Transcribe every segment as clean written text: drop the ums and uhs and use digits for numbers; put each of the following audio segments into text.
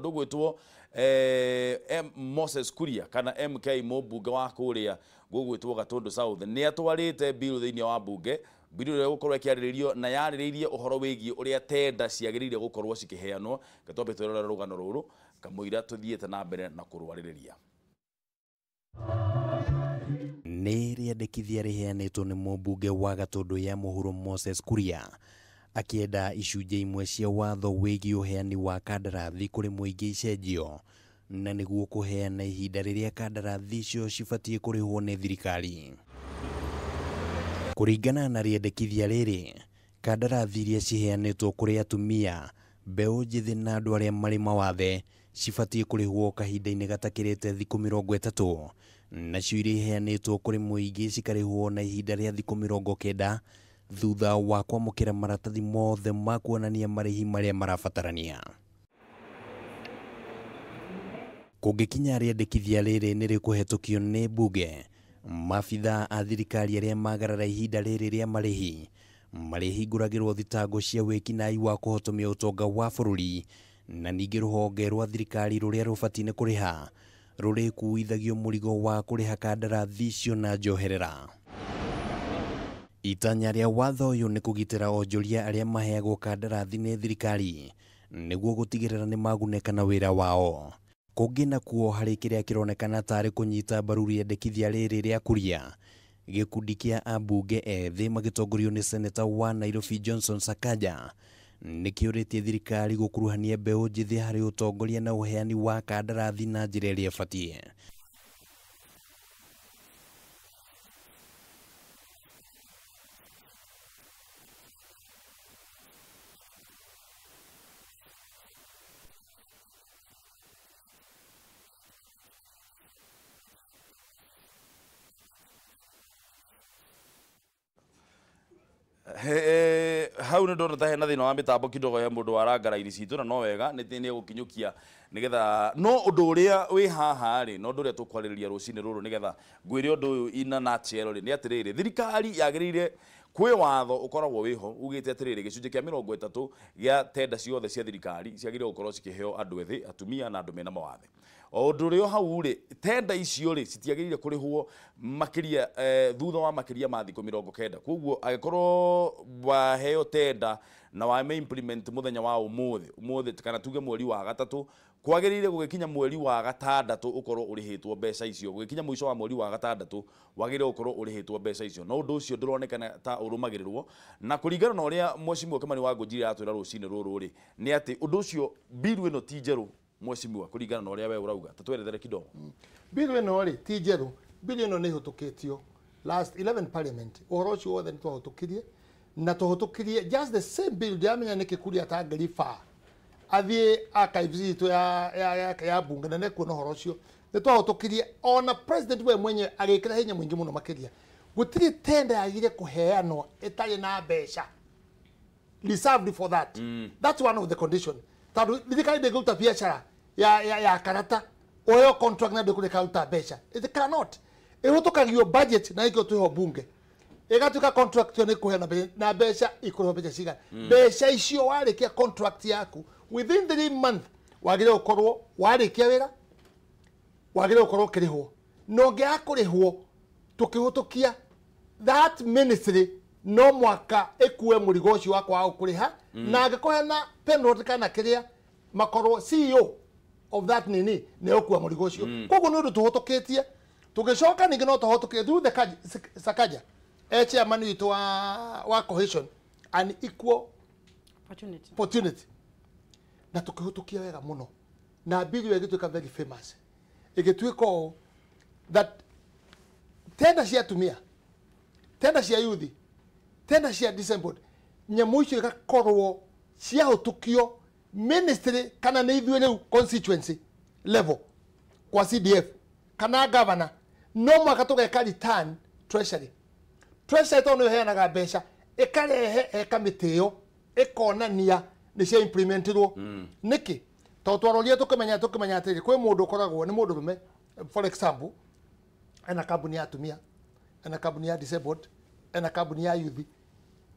Ndũgwĩtwo Moses Kuria kana MK mũmbunge wa kũrĩa gũgwĩtwo Gatundu South nĩ atwarĩte bill thĩinĩ wa bunge, bill ĩrĩa ĩgũkorwo ĩkĩarĩrĩrio na yarĩrĩirie ũhoro wĩgiĩ ũrĩa tenda ciagĩrĩire gũkorwo cikĩheanwo. Twambe twĩrorere rũgano rũrũ kamũira tũthiĩte na mbere na kũrwarĩrĩria. Nĩ rĩandĩkithia rĩheanĩtwo nĩ mũmbunge wa Gatundu ya mũhuro Moses Kuria akĩenda icunjĩ imwe cia watho wĩgiĩ ũheani wa kandarathi kũrĩ mũingĩ icenjio na nĩguo kũheana ihinda rĩrĩa kandarathi icio cibatiĩ kũrĩhwo nĩ thirikari. Kũringana na rĩendekithia rĩrĩ, kandarathi iria ciheanĩtwo kũrĩ atumia, mbeũ njĩthĩ na andũ arĩa marĩ mawathe cibatiĩ kũrĩhwo kahinda-inĩ gatakĩrĩte thikũ 30, nacio iria iheanĩtwo kũrĩ mũingĩ cikarĩhwo na ihinda rĩa thikũ 90 thutha wa kwamũkĩra maratathi mothe ma kuonania marĩhi marĩa marabatarania. Kũngĩkinya rĩendekithia rĩrĩ nĩ rĩkũhetũkio nĩ mbunge, maabithaa a thirikari arĩa magarara ihinda rĩrĩ rĩa marĩhi marĩhingũragĩrwo thitango cia wĩkinaĩ wa kũhotomia ũtonga wa bũrũri, na ningĩ rũhonge rwa thirikari rũrĩa rũbatiĩ nĩ kũrĩha rũrĩkuithagio mũrigo wa kũrĩha kandarathi icio na njoherera. Itanya rĩa watho ũyũ nĩ kũgitĩra onjoria arĩa maheagwo kandarathi nĩ thirikari nĩguo gũtigĩrĩra nĩ magunĩka na wĩra wao. Kũngĩ nakuo harĩ kĩrĩa kĩronekana tarĩ kũnyita mbaru rĩendekithia rĩrĩ rĩa Kuria, gĩkundi kĩa ambunge ethĩ magĩtongorio nĩ seneta wa Nairobi Johnson Sakaja nĩkĩũrĩtie thirikari gũkuruhania mbeũ njĩthĩ harĩ ũtongoria na ũheani wa kandarathi na njĩra ĩrĩa ĩbatiĩ. Hau nĩ ndona ta hena thĩna wa mĩtambo kidogo he mũndũ warangara iri citũ, na no wega nĩ egũkinyũkia nĩgetha no ũndũ ũrĩa wĩ haha rĩ, no ũndũ ũrĩa tũkwarĩrĩria rũcinĩ rũrũ nĩgetha ngwĩre ũndũ ũyũ in a nutshell rĩ, nĩ atĩrĩrĩ, thirikari yagĩrĩire kwĩ watho ũkoragwo wĩho ugĩte atĩrĩrĩ, gĩcunjĩ kĩa 30 gĩa tenda ciothe cia thirikari ciagĩrĩire gũkorwo cikĩheo andũ ethĩ, atumia na andũ mena mawathe. O ũndũ ũrĩa hau rĩ, tenda icio rĩ citiagĩrĩire kũrĩhwo makĩria thutha wa makĩria ma thikũ 90. Koguo angĩkorwo waheo tenda na wame implement mũthenya wa ũmũthĩ kana tuge mweri wa gatatũ, kwagĩrĩire gũgĩkinya mweri wa gatandatũ ũkorwo ũrĩhĩtwo mbeca icio. Gũgĩkinya mũico wa mweri wa gatandatũ wagĩrĩire gũkorwo ũrĩhĩtwo mbeca icio, no ũndũ ũcio ndũronekana ta ũrũmagĩrĩrwo. Na kũringana na ũrĩa Mheshimiwa Kimani Wangũnjiri aratwĩra rũcinĩ rũrũ rĩ, nĩ atĩ ũndũ ũcio bill ĩno ti njerũ Mheshimiwa, kũringana na ũrĩa we ũrauga, ta twerethere kidogo. Bill ĩno rĩ ti njerũ, bill ĩno nĩ ĩhĩtũkĩtio last 11 parliament, ũhoro ũcio wothe nĩ twahĩtũkirie na twahĩtũkirie just the same bill. Ndiramenya nĩkĩ Kuria atangĩriba athiĩ archives itũ ya bunge na nĩkuona ũhoro ũcio. Nĩ twahĩtũkirie ona president we mwenyewe agĩkĩra hinya mũingĩ mũno makĩria. Gũtirĩ tenda yagire kũheanwo ĩtarĩ na mbeca reserved for that. That's one of the condition. Tondũ thirikari ndĩngĩruta biacara ya karata oyo contract na ndĩkũrĩka mbeca. It cannot. Ĩhĩtũkagio budget na ĩkĩo twĩho bunge. Ĩgatuĩka contract ĩyo nĩ kũheana na mbeca ikũrĩhwo mbeca cigana. Mbeca icio warĩkia contract yaku within 3 months wagĩrĩire gũkorwo warĩkia wĩra, wagĩrĩire gũkorwo ũkĩrĩhwo. Na ũngĩaga kũrĩhwo tũkĩhĩtũkia that ministry no mwaka ĩkue mũrigo ũcio wa kwaga kũrĩha, na angĩkorwo hena penalty kana kĩrĩa makorwo CEO of that nini nĩ ũkua mũrigo ũcio. Koguo nĩ ũndũ tũhĩtũkĩtie. Tũgĩcoka ningĩ no tũhĩtũkĩtie through the Sakaja chairman witũ wa cohesion and equal opportunity, na tũkĩhĩtũkia wega mũno, na bill ĩyo ĩgĩtuĩka very famous, ĩgĩtuĩka ũũ that tenda cia atumia, tenda cia youth, tenda cia disabled, nyamũ icio igakorwo ciahĩtũkio ministry kana nĩ ithuĩ rĩu constituency level kwa CDF kana governor, no mwaka tũgeka return treasury. Treasury tondũ nĩyo ĩheanaga mbeca, ĩkarehe he kamĩtĩ ĩyo ĩkonania nĩ cia implementirwo. Nĩkĩ? Tondũ twarorire tũkĩmenya atĩrĩrĩ, kwĩ mũndũ ũkoragwo nĩ mũndũrũme, for example, ena kambuni ya atumia, ena kambuni ya disabled, ena kambuni ya youth.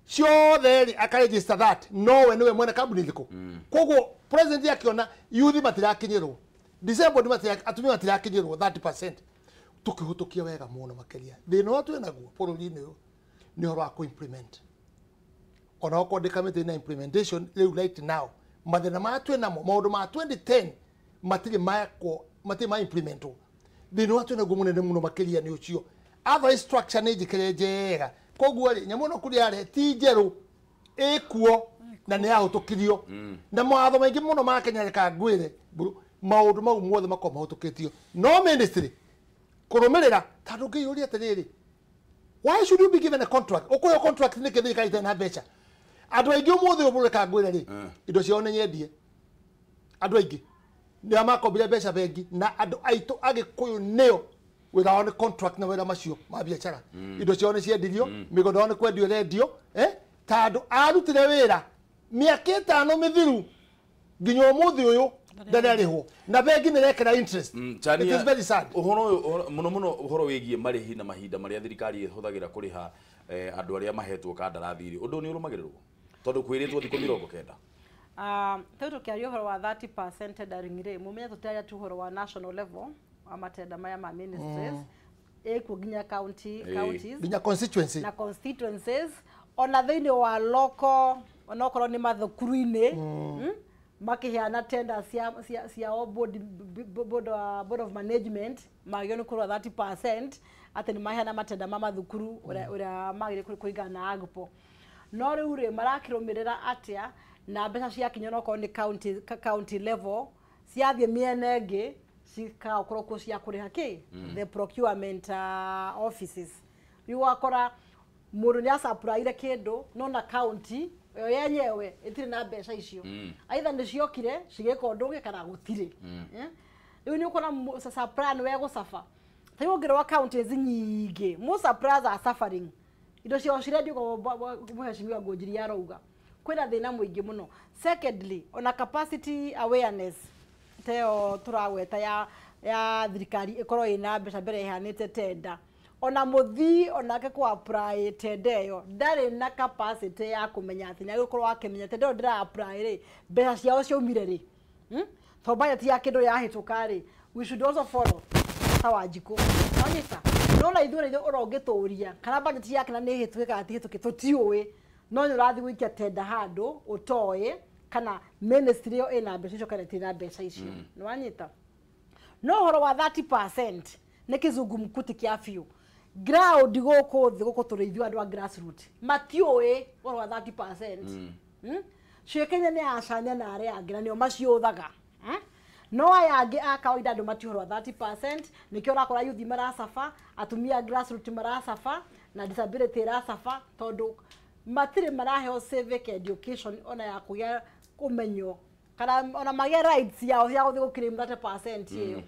Ciothe rĩ akaregister that no we nĩwe mwene kambuni ĩrĩkũ. Koguo president akiona youth matirakinyĩrwo, disabled matira, atumia matirakinyĩrwo 30%, tukĩhũtũkia wega mũno makĩria. Thĩna ũrĩa twĩ naguo bũrũri-inĩ ũyũ nĩ ũhoro wa kũ-implement. Ona okorwo ndĩ kamĩtĩ na implementation rĩu right now, mathĩna maya twĩ namo, maũndũ ma 2010 matirĩ mekwo, matirĩ ma implementwo. Thĩna ũrĩa twĩ naguo mũnene mũno makĩria nĩ ũcio. Otherwise structure nĩ njĩkĩre njega. Koguo rĩ, nyamũ ĩno kũrĩa yarĩ ti njerũ, ĩkuo na nĩ yahũtũkirio. Na mawatho maingĩ mũno ma Kenya, reka ngwĩre, maũndũ mau mothe makorwo mahũtũkĩtio. No ministry kũrũmĩrĩra, tondũ ngĩyũria atĩrĩrĩ, why should you be given a contract? Ũkũheo contract nĩkĩ thirikari ĩtarĩ na mbeca? Andũ aingĩ ũmũthĩ ũyũ, reka ngwĩre rĩ, indo ciao nĩ nyendie. Andũ aingĩ nĩo makombire mbeca bengi, na andũ aitũ Agĩkũyũ nĩo wĩra wao nĩ contract na wĩra macio ma biacara. Indo ciao nĩ ciendirio, mĩgũnda yao nĩ kwendio ĩrendio, tondũ arutire wĩra mĩaka 5 mĩthiru nginya ũmũthĩ ũyũ ndararĩhwo, na bengi nĩ ĩrekĩra interest. It is very sad. Ũhoro ũyũ mũno mũno, ũhoro wĩgiĩ marĩhi na mahinda marĩa thirikari ĩhũthagĩra kũrĩha andũ arĩa mahetwo kandarathi rĩ, ũndũ nĩ ũrũmagĩrĩrwo? Tondũ kwĩrĩtwo thikũ 90. Rĩu tũkĩaria ũhoro wa 30% tendering rĩ, mũmenye tũtiaria tu ũhoro wa national level wa matenda maya ma ministries, ĩkuo nginya county, counties nginya constituency na constituencies, ona thĩinĩ wa local, onokorwo nĩ mathukuru-inĩ, makĩheana tender cia board of management, magĩrĩirwo nĩ kũrora 30% atĩ nĩ maheana matenda ma mathukuru ũrĩa magĩrĩire kũringana na AGPO. No rĩu rĩ, marakĩrũmĩrĩra atĩa na mbeca ciakinya onokorwo nĩ county level, ciathiĩ mĩena ĩngĩ cikakorwo kuo cia kũrĩha kĩ the procurement offices. Rĩu ũgakora mũndũ nĩ acapuraire kĩndũ, no na county ĩyo yenyewe ĩtirĩ na mbeca icio, either nĩ ciokire cigĩka ũndũ ũngĩ kana gũtirĩ. Rĩu nĩ ũkuona supplier nĩwe gũcaba. Ta rĩu ũngĩrora counties nyingĩ, most suppliers are suffering, indo ciao cirendio. Mheshimiwa Ngũnjiri arauga kwĩna thĩna mũingĩ mũno. Secondly, ona capacity awareness teyo tũragweta ya thirikari ĩkorwo ĩna mbeca mbere ĩheanĩte tenda, ona mũthii onake kũ apply tenda ĩyo ndarĩ na capacity ya kũmenya atĩ nĩagĩkorwo akĩmenya tenda ĩyo ndĩra apply rĩ, mbeca ciao ciaumire rĩ, to budget ya kĩndũ yahĩtũka rĩ, we should also follow ta Wanjikũ wanyita. No na ithuĩ ora ũngĩtũria kana budget yake na nĩ ĩhĩtũke kana ti hĩtũke, tũtiũĩ. No nĩ ũrathiĩ gũikia tenda handũ ũtoĩ kana ministry ĩyo ĩna mbeca icio kana ĩtirĩ na mbeca icio, nĩ wanyita. No ũhoro wa 30% nĩ kĩzungumkuti kĩa biũ ground gũkũ thĩ, gũkũ tũrĩ ithuĩ andũ a grassroot matiũĩ ũhoro wa 30%. Ciĩkenya nĩ acania na arĩa angĩ na nĩo maciũthaga. No aya angĩ a kawaida andũ matiũĩ ũhoro wa 30%. Nĩkĩo ũrakora youth maracaba, atumia grassroot maracaba, na disability ĩracaba, tondũ matirĩ maraheo civic education ona ya kũgĩa ũmenyo kana ona magĩe rights yao ya gũthiĩ gũclaim 30% ĩyo.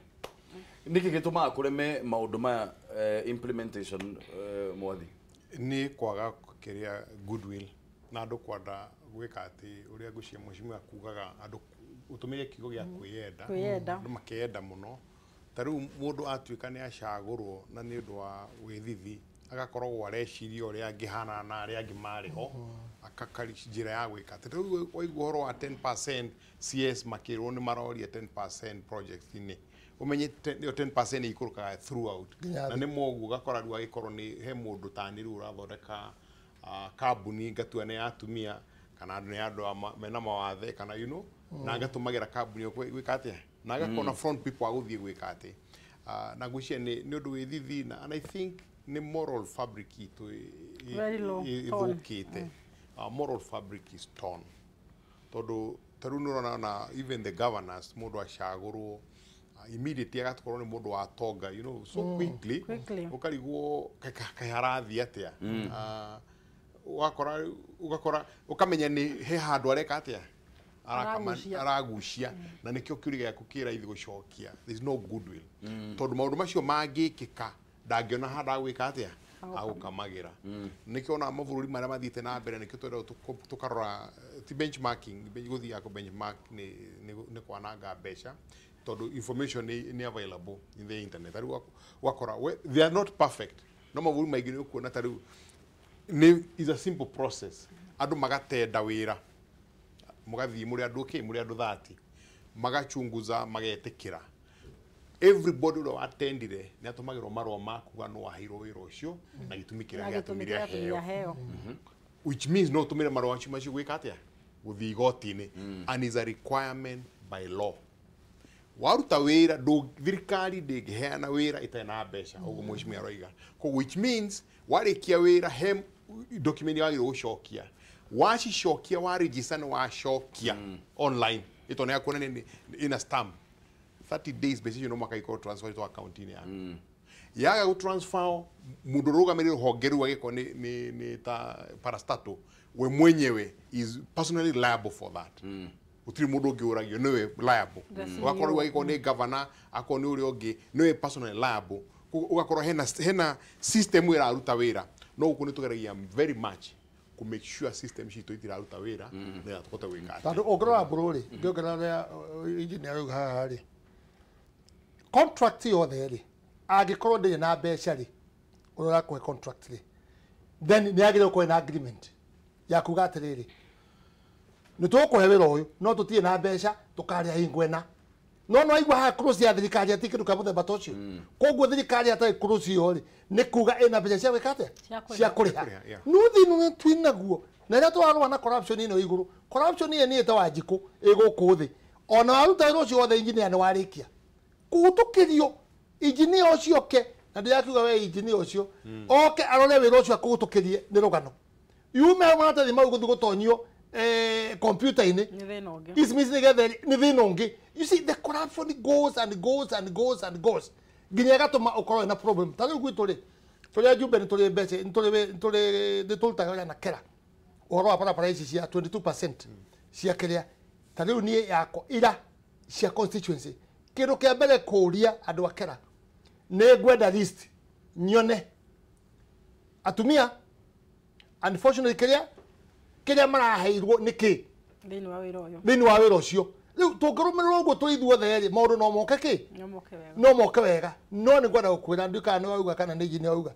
Nĩkĩ gĩtũmaga kũreme maũndũ maya, implementation, mwathi? Nĩ kwaga kĩrĩa goodwill na andũ kwenda gwĩka atĩ ũrĩa ngwĩciria mheshimiwa kugaga andũ ũtũmĩre kiugo gĩa kwĩyenda. Kwĩyenda. Andũ makeyenda mũno. Ta rĩu mũndũ atuĩka nĩ acagũrwo na nĩ ũndũ wa wĩthithi, agakoragwo areciria ũrĩa angĩhanana na arĩa angĩ marĩ ho, akakari njĩra ya gwĩka atĩ rĩu waigua ũhoro wa 10% CS makĩrwo nĩ maroria 10% project-inĩ, ũmenye ĩyo 10% ĩikũrũkaga throughout. Nginya na nĩ moguo ũgakora rĩu agĩkorwo nĩ he mũndũ tani rĩu ũrathondeka kambuni, ngatua nĩ ya atumia kana nĩ andũ mena mawathe kana you know, na ngatũmagĩra kambuni ĩyo gwĩka atĩa, na agakorwo na front people a gũthiĩ gwĩka atĩ. Na ngwĩciria nĩ ũndũ wĩ thithi na and I think nĩ moral fabric itũ Very low, torn. ĩthũkĩte. Moral fabric is torn, tondũ ta rĩu nĩ ũrona na even the governors, mũndũ acagũrwo, immediately agakorwo nĩ mũndũ wa tonga, you know, so quickly. Quickly. Ũkarigwo kaĩ harathiĩ atĩa. Ũgakora ũkamenya nĩ he handũ areka atĩa. Aragucia. Aragucia, na nĩkĩo kĩũria gĩaku kĩ raithi gũcokia, there is no goodwill, tondũ maũndũ macio mangĩkĩka ndangĩona handũ agwĩka atĩa, agũkamagĩra. Nĩkĩo ona mabũrũri marĩa mathiĩte na mbere, nĩkĩo twendagwo tũkarora, ti benchmarking, gũthiaga kũ benchmark nĩ kwananga mbeca, tondũ information nĩ available in the internet. Ta rĩu ũgakora they are not perfect, no mabũrũri maingĩ nĩ ũkuona ta rĩu Nĩ is a simple process. Andũ magatenda wĩra, mũgathiĩ mũrĩ andũ kĩ, mũrĩ andũ 30, magachunguza, magetĩkĩra. Everybody ũrĩa watendire nĩ atũmagĩrwo marũa ma kuga no aheirwo wĩra ũcio na gĩtũmi kĩrĩa Na gĩtũmi gĩatũmire kĩrĩa aheo, aheo. Which means no ũtũmĩre marũa macio macio gwĩka atĩa, gũthiĩ igoti-inĩ, and is a requirement by law. Waruta wĩra thirikari ndĩngĩheana wĩra ĩtarĩ na mbeca, ũguo mheshimiwa aroiga. Koguo which means warĩkia wĩra, he document wagĩrĩirwo gũcokia, wacicokia, wa register nĩ wacokia online, ĩtondũ ya kuonania ĩna stamp, 30 days mbeca icio no mũhaka ikorwo transfer to account-inĩ yaku. Yaga gũ transfer, mũndũ ũrũgamĩrĩire rũhonge rũu, agĩkorwo nĩ ta parastatal, we mwenyewe is personally liable for that. Gũtirĩ mũndũ ũngĩ ũragio, nĩwe liable. Ũgakorwo rĩu agĩkorwo nĩ governor, akorwo nĩ ũrĩa ũngĩ, nĩwe personally liable. Koguo ũgakorwo hena system ĩraruta wĩra, no gũkũ nĩ tũgeragia very much kũ make sure system citũ itiraruta wĩra nĩgetha tũhote gwĩka atĩa. Tondũ ũngĩrora mbũrũ rĩ, ngĩongerera ũrĩa engineer arauga haha rĩ, contract yothe rĩ, angĩkorwo ndĩrĩ na mbeca rĩ, ũrĩa ũrakũhe contract rĩ, then nĩ yagĩrĩirwo gũkorwo na agreement ya kuga atĩrĩrĩ, nĩ tũgũkũhe wĩra ũyũ no tũtirĩ na mbeca, tũkarĩa hingo ĩna. No aigua haha clause ya thirikari ati kĩndũ kĩa mũthemba ta ũcio. Koguo thirikari atarĩ clause ĩyo rĩ, nĩ kuga ĩna mbeca cia gwĩka atĩa? Cia kũrĩha. Cia kũrĩha. Kũrĩha, yeah. Nuthi ĩno twinaguo na rĩrĩa tũrarũa na corruption ĩno igũrũ, corruption ĩyo nĩ ĩta Wanjikũ ĩ gũkũ thĩ, ona waruta wĩra ũcio wothe engineer nĩ warĩkia kũhũtũkĩrio, engineer ũcio oke, na ndĩrakiuga we engineer ũcio oke arore wĩra ũcio akũhũtũkĩrie nĩ rũgano, yume hau maratathi mau gũthiĩ gũtonyio computer-inĩ. Nĩ thĩna ũngĩ. Ici mici nĩgetha nĩ thĩna ũngĩ. You see, the corruption goes and goes and goes and goes nginya ĩgatũma ũkorwo na problem. Ta rĩu gwitũ rĩ, tũrĩ ajumbe nĩ tũrĩ mbeca, nĩ tũrutaga wĩra na kera ũhoro wa barabara ici cia 22% cia kĩrĩa. Ta rĩu niĩ yakwa ira cia constituency, kĩndũ kĩa mbere kũũria andũ a kera, nĩ ngwenda list nyone atumia, unfortunately kĩrĩa maraheirwo nĩ kĩ Thĩinĩ wa wĩra ũyũ. Thĩinĩ wa wĩra ũcio. Rĩu tũngĩrũmĩrĩra ũguo tũrĩ ithuothe rĩ, maũndũ no moke kĩ, No moke wega. no moke wega. No nĩ ngwenda gũkwĩra, ndiũĩ kana nĩ wauga kana nĩ engineer wauga,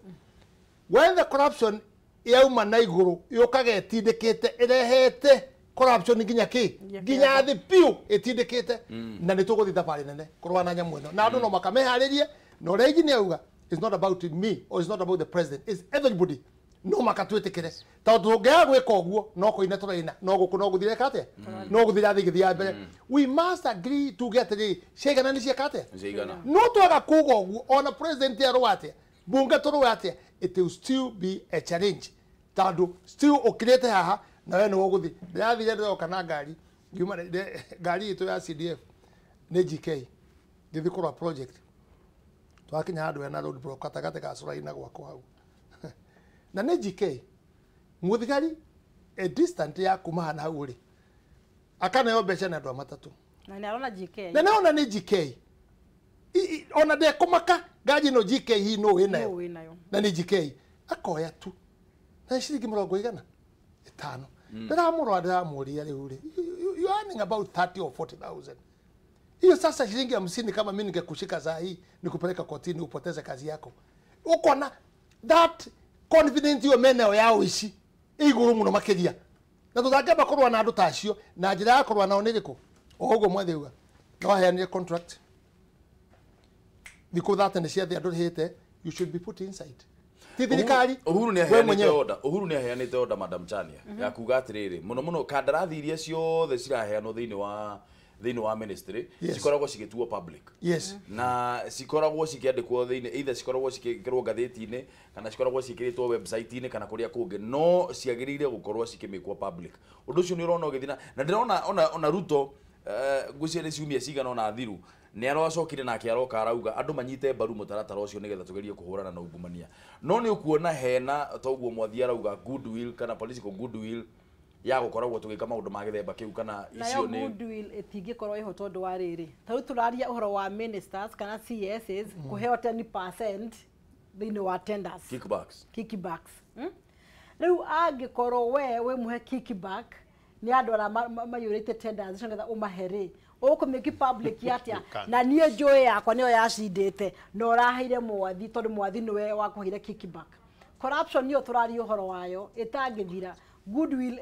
when the corruption yauma na igũrũ, yũkaga ĩtindĩkĩte, ĩrehete corruption nginya kĩ, Nginya nginya thĩ biũ ĩtindĩkĩte, na nĩ tũgũthiĩ thabarĩ nene kũrũa na nyamũ ĩno, na andũ no makameharĩrie. Na ũrĩa engineer auga, it's not about me or it's not about the president, it's everybody, no makatwĩtĩkĩre, tondũ tũngĩaga gwĩka ũguo no kũina tũraina, no gũkũ no gũthire atĩa, no gũthira thĩ ĩgĩthiĩ mbere. We must agree tuge atĩrĩrĩ, ciaigana nĩ cieka atĩa? Ciaigana. No twaga kuga ũguo, ona president arũa atĩa, bunge tũrũe atĩa, it will still be a challenge, tondũ still ũkirĩte haha na we nĩwe ũgũthiĩ. Ndĩrathire, ndĩroka na ngari, ngiuma ngari itũ ya CDF nĩ GK, ngĩthiĩ kũrora project, twakinya handũ hena road block gatagatĩ ga Curai na gwakwa hau, na nĩ GK, mũthigari a distant ya kuma hana hau rĩ, akaneo mbeca nĩ andũ a matatũ. Na nĩ arona GK. Na naona nĩ GK. Ona ndekũmaka ngari ĩno GK hihi nũ wĩnayo? Nũ wĩnayo? Na nĩ GK, akoya tu na ciringi 55. Ndĩramũrora, ndĩramũria, rĩu rĩ, you earning about 30 or 40,000, hiyo sasa shilingi 50, kama mimi ningekushika saa hii nikupeleka kotini upoteze kazi yako. Ukona that confidence iyo meneo yao ici igũrũ mũno makĩria, na tũtangĩamba kũrũa na andũ ta acio. Na njĩra ya kũrũa nao nĩ ĩrĩkũ? O ũguo mwethe uga, no aheanire contract, thikũ 30 nĩ ciathĩ andũ rĩhĩte, you should be put inside, ti thirikari. Uhuru nĩ we aheanĩte mwenyewe. order, Uhuru nĩ aheanĩte order, Madam Chania, ya kuga atĩrĩrĩ, mũno mũno kandarathi iria ciothe ciraheanwo thĩinĩ wa ministry cikoragwo cigĩtuo public na cikoragwo cikĩandĩkwo thĩinĩ, either cikoragwo cikĩkĩrwo ngathĩti-inĩ kana cikoragwo ciĩkĩrĩtwo website-inĩ kana kũrĩa kũngĩ, no ciagĩrĩire gũkorwo cikĩmĩkwo public. Ũndũ ũcio nĩ ũrona ũgĩthiĩ na ndĩrona ona Ruto, ngwĩciria nĩ ciumia cigana ona thiru, nĩ aracokire nake aroka arauga andũ manyite mbaru mũtaratara ũcio nĩgetha tũgerie kũhũrana na ungumania. No nĩ ũkuona hena toguo mwathi arauga goodwill kana political goodwill ya gũkoragwo tũgĩka maũndũ ma gĩthemba kĩu kana Nayo icio nĩ goodwill ĩtingĩkorwo ĩho, tondũ wa rĩrĩ, ta rĩu tũraria ũhoro wa ministers kana CSs kũheo 10% thĩinĩ wa tenders. Kickbacks. Kickbacks? Rĩu angĩkorwo we wĩ mũhe kickback nĩ andũ arĩa maiyũrĩte tenders icio nĩgetha ũmahe rĩ, ũkũmĩki public atĩa? Na niĩ njũĩ yakwa nĩyo yacindĩte, na ũraheire mwathi tondũ mwathi nĩwe wakũheire kickback. Corruption niyo tũraria ũhoro wayo ĩtangĩthira, goodwill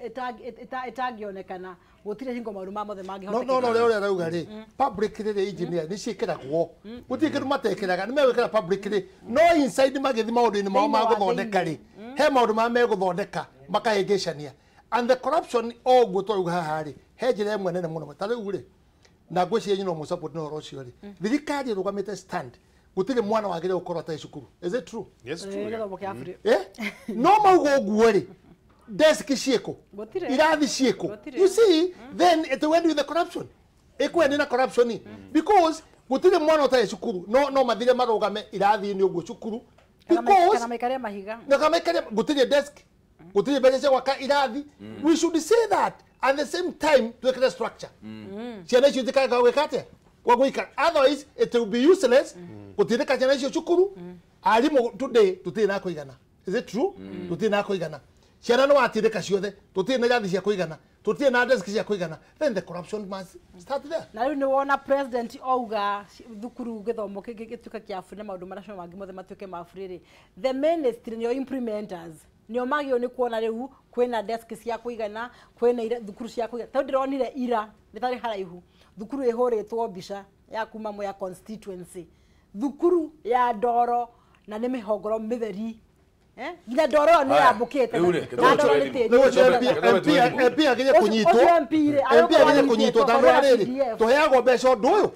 ĩtangĩonekana, gũtirĩ hingo maũndũ ma mothe mangĩhotekeka. No no ũrĩa arauga rĩ, public rĩ, engineer nĩ ciĩkĩragwo, gũtirĩ kĩndũ matekĩraga, nĩ megwĩkĩra public rĩ, no inside magĩthiĩ maũndũ-inĩ mao Thĩinĩ wa ma gũthondeka rĩ, he maũndũ marĩa megũthondeka makahĩngĩcania. And the corruption o ũguo twarauga haha rĩ, he njĩra ĩmwe nene mũno ta rĩu rĩ, na ngwĩciria inyuĩ no mũsupport na ũhoro ũcio rĩ, thirikari ĩrũgamĩte stand, gũtirĩ mwana wagĩrĩire gũkorwo atarĩ cukuru. Is it true? Yes, true, yeah. Gĩthomo kĩa bure. Eh? No mauga ũguo rĩ, desk ciĩkũ, Gũtirĩ. irathi ciĩkũ? Gũtirĩ. You see, then it went with the corruption, ĩkwendi na corruption, because gũtirĩ mwana ũtarĩ cukuru. No mathire marũgame irathi-inĩ ũguo cukuru because Kana maikarie mahiga. Nakamakere gũtirĩ desk, gũtirĩ mbeca cia gwaka irathi. We should say that at the same time twĩkĩre structure ciana icio itikaga gwĩka atĩa, gwa gũikara, otherwise it will be useless gũtindĩka ciana icio cukuru. Arimũ today tũtirĩ na kũigana. Is it true? Tũtirĩ na kũigana. Ciana nĩ watindĩka ciothe, tũtirĩ na irathi cia kũigana, tũtirĩ na desk cia kũigana, then the corruption must start there. Na rĩu nĩ wona president auga thukuru gĩthomo gĩtuĩke kĩa bure na maũndũ marĩa mangĩ mothe matuĩke ma bure rĩ, the ministry nĩo implementers, nĩo magĩrĩirwo nĩ kuona rĩu kwĩna desk cia kũigana, kwĩna thukuru cia kũigana. Tondũ ndĩronire ira nĩ tarĩ haraihu thukuru ĩhũrĩtwo mbica ya kuma Mwea constituency, thukuru ya ndoro na nĩ mĩhongoro mĩtheri. Nginya ndoro ĩyo nĩ yambũkĩte na ndoro nĩ tĩri. Rĩu ũcio MP agĩrĩire kũnyitwo, MP agĩrĩire kũnyitwo tondũ wa rĩrĩ, tũheagwo mbeca ũndũ ũyũ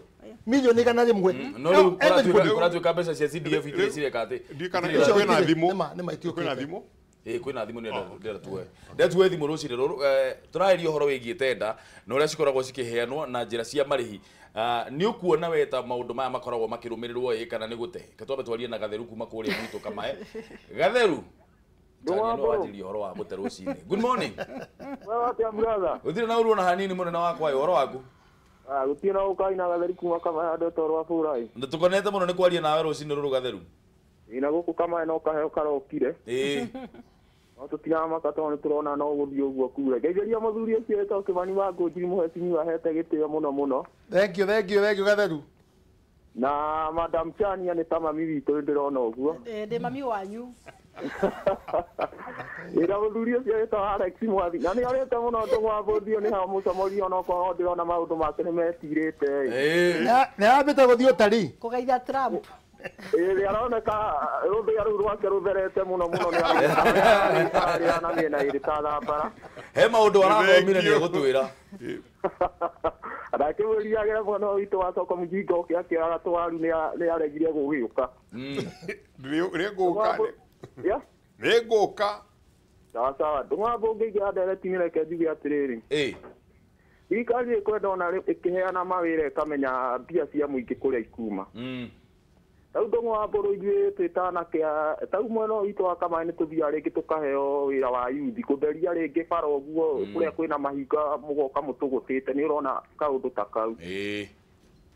milioni 100. No rĩu kũratuĩka mbeca cia CDF itirĩ cireka atĩ. Ndiũĩ kana itirĩ kwĩna irathiĩ. thimũ. Nĩma itiũkĩte. Kwĩna thimũ? Ĩĩ, kwĩna thimũ, nĩ ndĩra tuoe thimũ rũcinĩ rũrũ. Tũrarĩria ũhoro wĩgiĩ tenda na ũrĩa cikoragwo cikĩheanwo na njĩra cia marĩhi. Nĩ ũkuona we ta maũndũ maya makoragwo makĩrũmĩrĩrwo ĩ kana nĩ gũte? Reke twambe twarie na Gatheru kuma kũrĩa gwitũ Kamae. Gatheru, Charia no wanjĩrĩria ũhoro wa gũte rũcinĩ. Good morning. Wewe atĩa brother? Gũtirĩ na ũru ona hanini, mũnene wakwa, ũhoro waku? Ah, gũtirĩ na ũkai na Gatheru kuma Kamae andũ etwo rwa Bũrai. Nĩ tũkonete mũno nĩ kwaria nawe rũcinĩ rũrũ, Gatheru. Ĩna gũkũ Kamae no kaheo karokire. Ĩĩ. No tũtiramaka tondũ nĩ tũrona no gũthiĩ ũguo kure. Ngeithĩria mũthuri ũcio wĩtagwo Kĩmani wa Ngũnjiri mũhecimiwa ahete gĩtĩo mũno mũno. Thank you, thank you, thank you, Gatheru. Na Madam Chania nĩ ta mami witũ ndĩrona ũguo. Ndĩ mami wanyu. Ĩna mũthuri ũcio wĩtagwo Alex Mwathi. Na nĩ arĩte mũno ndũgũ wa Bũndio nĩ hao mũcomori onokorwo ndĩrona maũndũ make nĩ metirĩte. Ĩĩ. Nĩ arambĩte gũthiĩ ũtarii. Kũgeithia Trump. Ĩĩ, aroneka rũthĩa rũu rwake rũtherete mũno mũno, nĩ aroneka na mĩena ĩrĩ ta thambara. He maũndũ arathomire nĩ egũtwĩra. Ndakĩmwĩriagĩra mwana witũ wa soko mũjinga ũke akĩoyaga twaru nĩ aregire gũgĩũka. Nĩngũka. Yeah? Nĩngũka. Sawa sawa. Ndũng'wa mbũngĩingĩra ndereti reke njuge atĩrĩrĩ. Ĩĩ. Thirikari ĩkwenda ona ĩkĩheana mawĩra ĩkamenya mbia cia mũingĩ kũrĩa ikuma. Rĩu ndũng'wa wa mbũrũ ithuĩ twĩ ta anake a ta rĩu mwena ũyũ witũ wa Kamaĩ nĩ tũthiaga rĩngĩ tũkaheo wĩra wa yuthi kũtheria rĩngĩ bara ũguo kũrĩa kwĩna mahinga mũgoka mũtũgũtĩte, nĩ ũrona kaũndũ ta kau. Ĩĩ.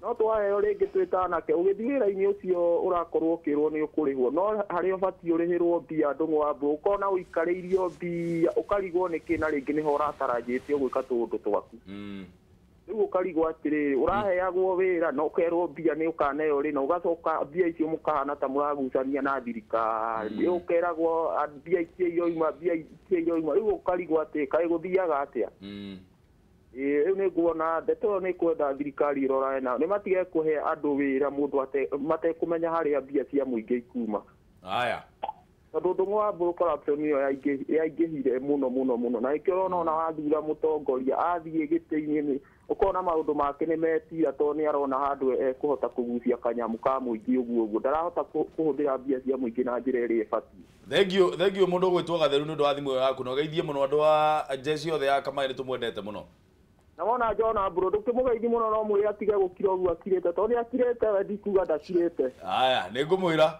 No twaheo rĩngĩ twĩ ta anake ũgĩthiĩ wĩra-inĩ ũcio ũrakorwo ũkĩrwo nĩ ũkũrĩhwo, no harĩa ũbatiĩ ũrĩhĩrwo mbia ndũng'wa wa mbũrũ ũkona ũikarĩirio mbia ũkarigwo nĩkĩ, na rĩngĩ nĩho ũratarajĩte ũgwĩka tũũndũ twaku. Rĩu ũkarigwo atĩrĩrĩ, ũraheagwo wĩra na ũkerwo mbia nĩ ũkaneo rĩ, na ũgacoka mbia icio mũkahana ta mũragucania na thirikari. Rĩu ũkeragwo mbia icio iroima, mbia icio iroima, rĩu ũkarigwo atĩ kaĩ gũthiaga atĩa. Ĩĩ, rĩu nĩ nguona ndeto ĩyo nĩ kwenda thirikari ĩrorane nayo, nĩ matige kũhe andũ wĩra mũndũ matekũmenya harĩa mbia cia mũingĩ ikuma. Aya. Tondũ ndũng'wa wa mbũrũ corruption ĩyo yaingĩhire mũno mũno mũno, na nĩkĩo ũrona ona wathura mũtongoria athiĩ gĩtĩ-inĩ nĩ ũkona maũndũ make nĩ metira, tondũ nĩ arona handũ ekũhota kũgucia kanyamũ ka mũingĩ ũguo ũguo, ndarahota kũhũthĩra mbia cia mũingĩ na njĩra ĩrĩa ĩbatiĩ. Thank you, thank you mũndũ ũgwĩtwo Gatheru nĩ ũndũ wa thimũ ĩyo yaku, na ũgeithie mũno andũ a jeshi othe ya Kamaĩ, nĩ tũmwendete mũno. Na wona Jona Mbũrũ ndũkĩmũgeithie mũno, no mwĩre atige gũkira ũguo akirĩte, tondũ nĩ akirĩte we ndikuga ndakirĩte. Aya, nĩ ngũmwĩra.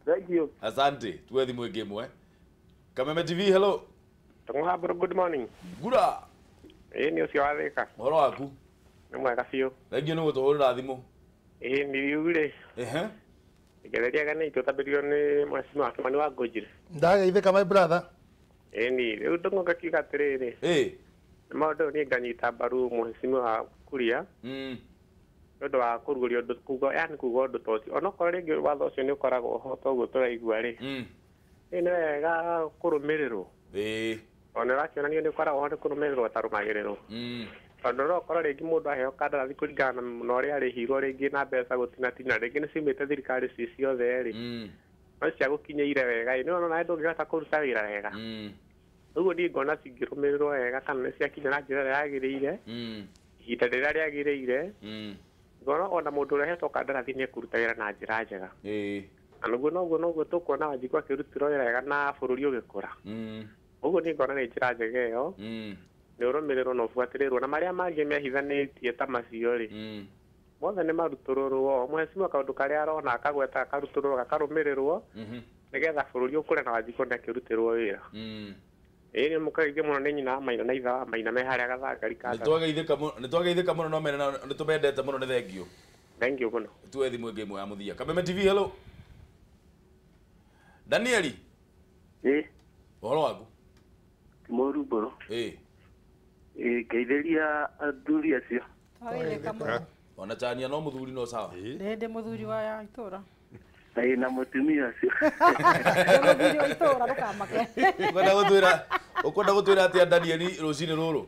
Thank you. Asante. Tuwe thimũ ĩngĩ ĩmwe. Kameme TV, hello. Ndũng'wa Mbũrũ, good morning. Gura. Ĩĩ, nĩ ũcio wa Thĩka. Ũhoro waku? Nĩ mwega biũ. Thank you nĩ gũtũhũrĩra thimũ. Ĩĩ, nĩ rĩu rĩ. Ehe. Ngereria nĩ itũtambĩrio nĩ mheshimiwa Kĩmani wa Ngũnjiri. Ndageithĩka my brother. Ĩĩ, nĩ rĩu ndũng'wa ngakiuga atĩrĩrĩ. Ĩĩ. Nĩ maũndũ niĩ nganyita mbaru mheshimiwa Kuria. Nĩ ũndũ wa kũrugũria ũndũ kuga, yani kuga ũndũ ta ũcio. Onokorwo rĩngĩ watho ũcio nĩ ũkoragwo ho toguo tũraigua rĩ. Nĩ wega kũrũmĩrĩrwo. Ĩĩ. Ona ũrakĩonania nĩ ũkoragwo nĩ kũrũmĩrĩrwo atarũmagĩrĩrwo. Tondũ no ũkorwo rĩngĩ mũndũ aheo kandarathi kũringana na ũrĩa arĩhirwo rĩngĩ na mbeca gũtinatina rĩngĩ nĩ ciumĩte thirikari ci ciothe rĩ. No ciagũkinyĩire wega ĩ, nĩ ũrona nawe ndũngĩhota kũruta wĩra wega. Ũguo niĩ ngona cingĩrũmĩrĩrwo wega kana nĩ ciakinya na njĩra ĩrĩa yagĩrĩire, ihinda rĩrĩa rĩagĩrĩire, ngona ona mũndũ ũrĩa ũhetwo kandarathi nĩ ekũruta wĩra na njĩra njega. Na nĩguo noguo tũkuona Wanjikũ akĩrutĩrwo wĩra wega na bũrũri ũgĩkũra. Ũguo niĩ ngona nĩ njĩra njega ĩyo, nĩ ũrũmĩrĩrwo na ũbuatĩrĩrwo na marĩa mangĩ mehithanĩtie ta macio rĩ, mothe nĩ marutũrũrwo. Mũhecimiwa kaũndũ karĩa arona akagweta akarutũrũrwo gakarũmĩrĩrwo nĩgetha bũrũri ũkũre na Wanjikũ nĩ akĩrutĩrwo wĩra. Ĩĩ nĩ mũkageithio mũno nĩ nyina wa Maina na ithe wa Maina me harĩa Gathangari ka Nĩ twageithĩka mũno no mene nĩ tũmendete mũno nĩ thengio. Thank you mũno. Tuwe thimũ ĩngĩ ĩmwe ya mũthia. Kameme TV, hello. Danieli. Ĩĩ. Ũhoro waku? Ti mũũru mbũrũ. Ĩĩ. Ĩĩ ngeithĩria athuri acio. Twageithĩka mũno. Ona chania no mũthuri no sawa. Nĩ ndĩ mũthuri wa itũra. Ĩĩ na mũtumia ũcio. Ndĩ mũthuri wa itũra ndũkamake. Ũkwenda gũtwĩra atĩa Danieli rũcinĩ rũrũ?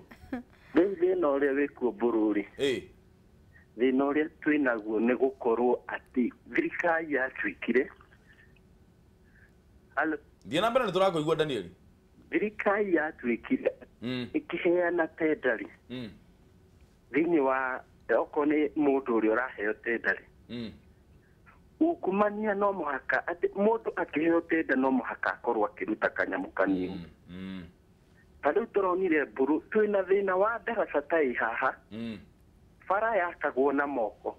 Rĩu thĩna ũrĩa wĩkuo mbũrũ rĩ. Ĩĩ. Thĩna ũrĩa twĩnaguo nĩ gũkorwo atĩ thirikari yatuĩkire. Halo. Thiĩ na mbere nĩ tũrakũigua Danieli. Thirikari yatuĩkire ĩkĩheana tenda rĩ. Thĩinĩ wa okorwo nĩ mũndũ ũrĩa ũraheo tenda rĩ. Ungumania no mũhaka atĩ mũndũ akĩheo tenda no mũhaka akorwo akĩruta kanyamũ kanini. Ta rĩu tũronire mbũrũ twĩna thĩna wa ndaraca ta ĩ haha. Bara yakagwo na moko.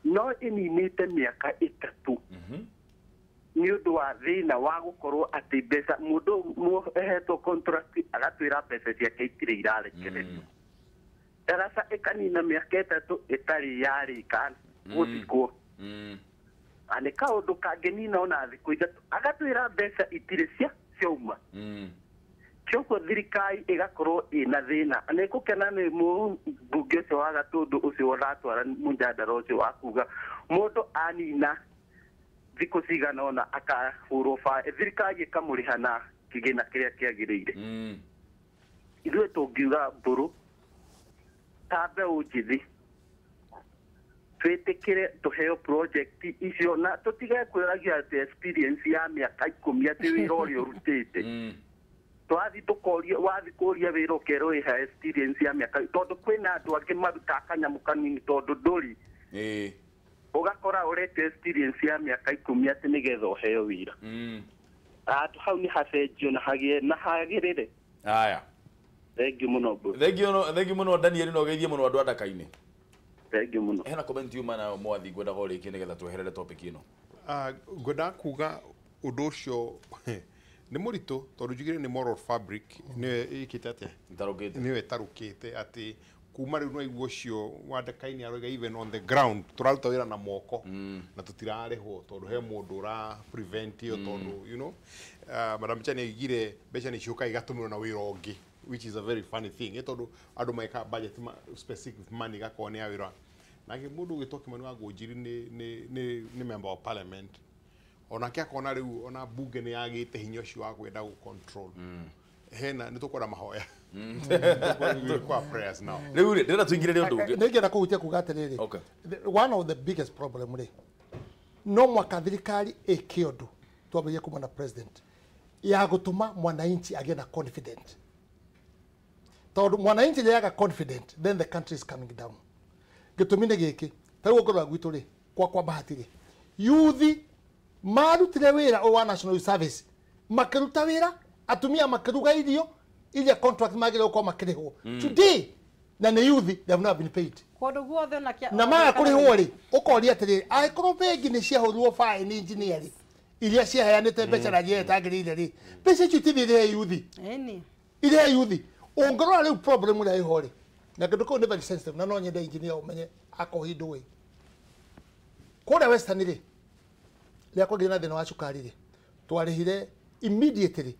No ĩninĩte mĩaka 3. Nĩ ũndũ wa thĩna wa gũkorwo atĩ mbeca mũndũ ehetwo contract agatwĩra mbeca ciake itirĩ irarekererio. Ndaraca ĩkanina mĩaka 3 ĩtarĩ yarĩka gũthikwo. Na nĩ kaũndũ kangĩnina ona thikũ 3 agatwĩra mbeca itirĩ ciauma. Kĩoguo thirikari ĩgakorwo ĩna thĩna. Nĩ ngũkena nĩ mũmbunge ũcio wa Gatũndũ ũcio ũratwara mũnjandara ũcio wa kuga mũndũ anina thikũ cigana ũna akahũrwo thirikari ĩkamũrĩha na kĩgĩna kĩrĩa kĩagĩrĩire. Ithuĩ tũngiuga mbũrũ ta mbeũ njĩthĩ twĩtĩkĩre tũheo project icio na tũtige kwĩragia atĩ experience ya mĩaka 10 atĩ wĩra ũrĩa ũrutĩte. Twathi tũkoria wathi kũria wĩra ũkerwo ĩha experience ya mĩaka tondũ kwĩna andũ angĩ marutaga kanyamũ kanini tondũ ndũrĩ. Ũgakora ũrete experience ya mĩaka 10 atĩ nĩgetha ũheo wĩra. Handũ hau nĩ hacenjio na hagĩe na hagĩrĩre. Haya. Thengiũ mũno mbũrũ. Thengiũ mũno Danieli no ũgeithie mũno andũ a Ndaka-inĩ. Thengiũ mũno. Hena comment yuma nayo mwathi ngwendaga ũrĩkie nĩgetha tweherere topic ĩno. Ngwendaga kuga ũndũ ũcio nĩ mũritũ tondũ njugire nĩ moral fabric nĩyo ĩkĩte atĩa? Ĩtarũkĩte. Nĩyo ĩtarũkĩte atĩ kuma rĩu no aigua ũcio wa Ndaka-inĩ aroiga even on the ground tũraruta wĩra na moko na tũtirarĩhwo tondũ he mũndũ ũra prevent ĩyo tondũ you know Madam Chani aigire mbeca nĩ ciũkaga igatũmĩrwo na wĩra ũngĩ which is a very funny thing tondũ andũ meka budget specific money igakorwo nĩ ya wĩra. Nake mũndũ ũgĩtwo Kimani wa Ngũnjiri nĩ member of parliament onake akona rĩu ona bunge nĩ yagĩte hinya ũcio wa kwenda gũ control. Hena nĩ tũkwenda mahoya. Kwa prayers now. Rĩu rĩ ndĩrenda tũingĩrĩre ũndũ ũngĩ. Nĩ ngĩenda kũhutia kuga atĩrĩrĩ. One of the biggest problem rĩ no mwaka thirikari ĩke ũndũ twambĩrĩrie kuma na president ya gũtũma mwananchi agĩe na confident. Tondũ mwananchi rĩaga confident then the country is coming down. Gĩtũmi nĩ gĩkĩ ta rĩu ũngĩrora gwitũ rĩ kwa bahati rĩ yuthi marutire wĩra ũyũ wa National Youth Service makĩruta wĩra atumia makĩruga irio iria contract magĩrĩirwo gũkorwo makĩrĩhwo. Today na nĩ youth they have not been paid. Kũndũ guothe ona kĩa na maga kũrĩhwo rĩ ũkoria atĩrĩrĩ angĩkorwo bengi nĩ ciahũrirwo baĩni engineer rĩ iria ciaheanĩte mbeca na njĩra ĩtagĩrĩire rĩ mbeca icio itithiĩ irĩhe yuthi. Irĩhe yuthi. Ũngĩrora rĩu problem ĩrĩa ĩho rĩ na kĩndũ kĩu nĩ very sensitive na no nyende engineer ũmenye akorwo ndũĩ. Kũrĩa Western rĩ rĩrĩa kwagĩire na thĩna wa cukari rĩ twarĩhire immediately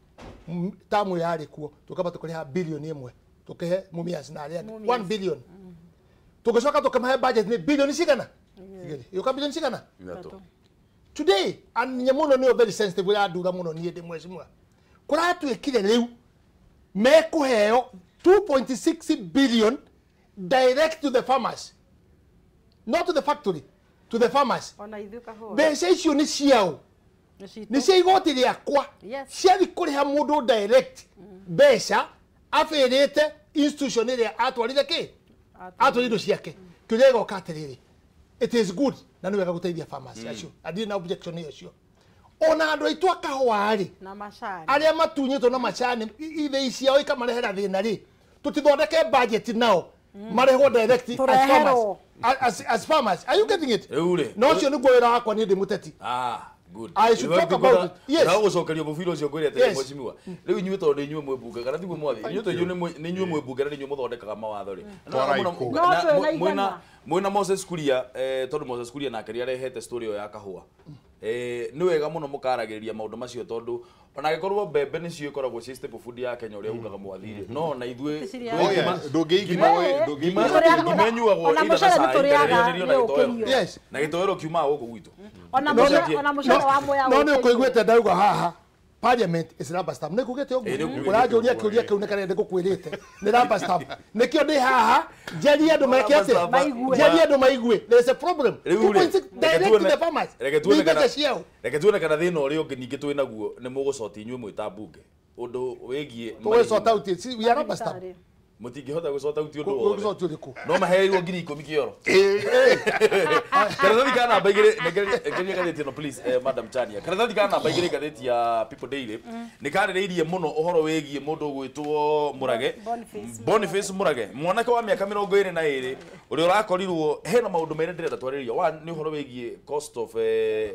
tamu yarĩ kuo tũkamba tũkĩrĩha bilioni 1 tũkĩhe Mumias na arĩa angĩ 1 billion. Tũgĩcoka tũkĩmahe budget nĩ bilioni cigana? Igĩrĩ. Yũka bilioni cigana? 3. Today and nyamũ ĩno nĩyo very sensitive ĩrandura mũno niĩ ndĩ mheshimiwa. Kũratuĩkire rĩu mekũheo 2.6 billion direct to the farmers, not to the factory, to the farmers. Ona ithuĩ kahũa. Mbeca icio nĩ ciao, nĩ cia igoti rĩakwa, ciathi kũrĩha mũndũ direct mbeca abĩrĩte institution ĩrĩa atwarire kĩ atwarire indo ciake. Kĩũria gĩgoka atĩrĩrĩ, it is good na nĩ wega gũteithia farmers acio, na ndirĩ na objection ĩyo cio. Ona andũ aitũ a kahũa rĩ, na macani arĩa matunyĩtwo na macani ithĩi ciao ikamarehera thĩna rĩ, tũtithondeke budget nao marehwo direct as farmers, as farmers. Are you getting it? No ũcio nĩguo wĩra wakwa niĩ ndĩ mũteti. Good. I should talk about it. Yes. Na gũcokeria mũbira ũcio ngwĩre atĩrĩ mheshimiwa. Rĩu inyuĩ tondũ nĩ inyuĩ mwĩ mbunge kana tiguo mwathi, inyuĩ tondũ nĩ inyuĩ mwĩ mbunge na nĩ inyuĩ mũthondekaga mawatho rĩ. Mwĩna Moses Kuria, tondũ Moses Kuria nake nĩ arehete story ĩyo ya kahũa. Nĩ wega mũno mũkaragĩrĩria maũndũ macio tondũ ona angĩkorwo mbembe nĩcio ikoragwo ciĩ staple food ya Kenya ũrĩa ugaga mwathi rĩ, no na ithuĩ ngima ĩnyuagwo either na cai kana na gĩtoero, na gĩtoero kiumaga gũkũ gwitũ. Ona mũcere wa Mwea no nĩ ũkũiguĩte ndauga haha parliament is rubber stamp. Nĩ ngugĩte ũguo ũranjũria kĩũria kĩu nĩ karĩa ndĩgũkwĩrĩte nĩ rubber stamp. Nĩkĩo ndĩ haha njarie andũ meke atĩa, njarie andũ maigue there is a problem. 2.6 direct to the farmers. Reke tuone kana thĩna ũrĩa ũngĩ ningĩ twĩ naguo nĩ mũgũcoti inyuĩ mwĩ ta mbunge ũndũ wĩgiĩ tũgũ sort out it. We are rubber stamp. Mũtingĩhota gũcota out ũndũ wothe no maheirwo 10,000 kĩoro. Karatathi ka namba igĩrĩ, ngeria ngathĩti ĩno please, Madam Chania. Karatathi ka namba igĩrĩ ngathĩti ya People Daily nĩ karĩrĩirie mũno ũhoro wĩgiĩ mũndũ ũgwĩtwo Mũrage, Boniface Mũrage, mwanake wa mĩaka 22 ũrĩa ũrakorirwo hena maũndũ merĩ ndĩrenda twarĩrĩria. One nĩ ũhoro wĩgiĩ cost of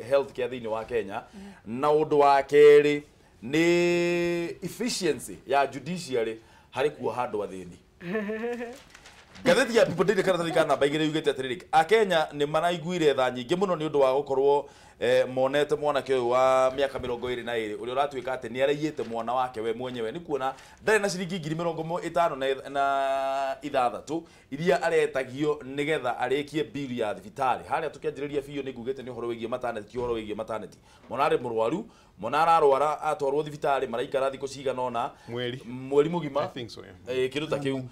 health care thĩinĩ wa Kenya, na ũndũ wa kerĩ nĩ efficiency ya judiciary harĩ kuoha andũ athĩni. Ngathĩti ya People Daily karatathi ka namba igĩrĩ yugĩte atĩrĩrĩ, Akenya nĩ maraiguire tha nyingĩ mũno nĩ ũndũ wa gũkorwo monete mwanake ũyũ wa mĩaka 22 ũrĩa ũratuĩka atĩ nĩ araiyĩte mwana wake we mwenyewe, nĩ kuona ndarĩ na ciringi 56,000 iria aretagio nĩgetha arĩkie bill ya thibitarĩ. Harĩa tũkĩanjĩrĩria biũ nĩ ngugĩte nĩ ũhoro wĩgiĩ maternity, ũhoro wĩgiĩ maternity. Mwana arĩ mũrwaru, mwana ararwara atwarwo thibitarĩ maraikara thikũ cigana ũna, mweri mũgima, kĩndũ ta kĩu.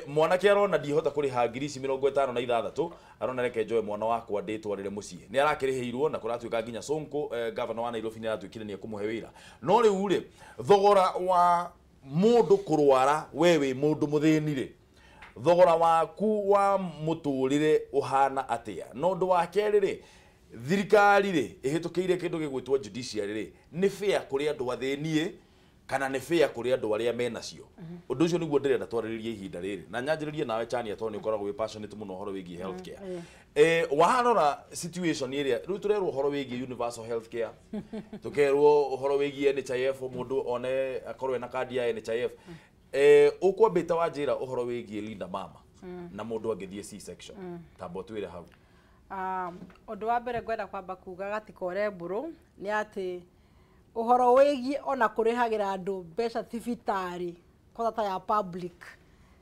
Mwanake arona ndihota kũrĩha 56,000, arona reke njoe mwana wakwa ndĩtwarĩre mũciĩ. Nĩ arakĩrĩhĩirwo na kũratuĩka nginya Sonko, governor wa Nairobi nĩ aratuĩkire nĩ ekũmũhe wĩra. No rĩu rĩ, thogora wa mũndũ kũrwara we wĩ mũndũ mũthĩni rĩ, thogora waku wa mũtũrĩre ũhana atĩa? Na ũndũ wa kerĩ rĩ, thirikari rĩ ĩhĩtũkĩire kĩndũ gĩgwĩtwo judiciary rĩ, nĩ fair kũrĩ andũ athĩni kana nĩ fair kũrĩ andũ arĩa menacio? Ũndũ ũcio nĩguo ndĩrenda twarĩrĩrie ihinda rĩrĩ, na nyanjĩrĩrie nawe Chania tondũ nĩ ũkoragwo wĩ passionate mũno ũhoro wĩgiĩ healthcare. Warora situation ĩrĩa rĩu tũrerwo ũhoro wĩgiĩ universal healthcare, tũkerwo ũhoro wĩgiĩ NHIF, mũndũ one akorwo ena kandi ya NHIF. Ũkwambĩte wanjĩra ũhoro wĩgiĩ Linda Mama na mũndũ angĩthiĩ C-section, tamba ũtwĩre hau. Ũndũ wa mbere ngwenda kwamba kuga gatikore mbũrũ nĩ atĩ ũhoro wĩgiĩ ona kũrĩhagĩra andũ mbeca thibitarĩ kwanza ta ya public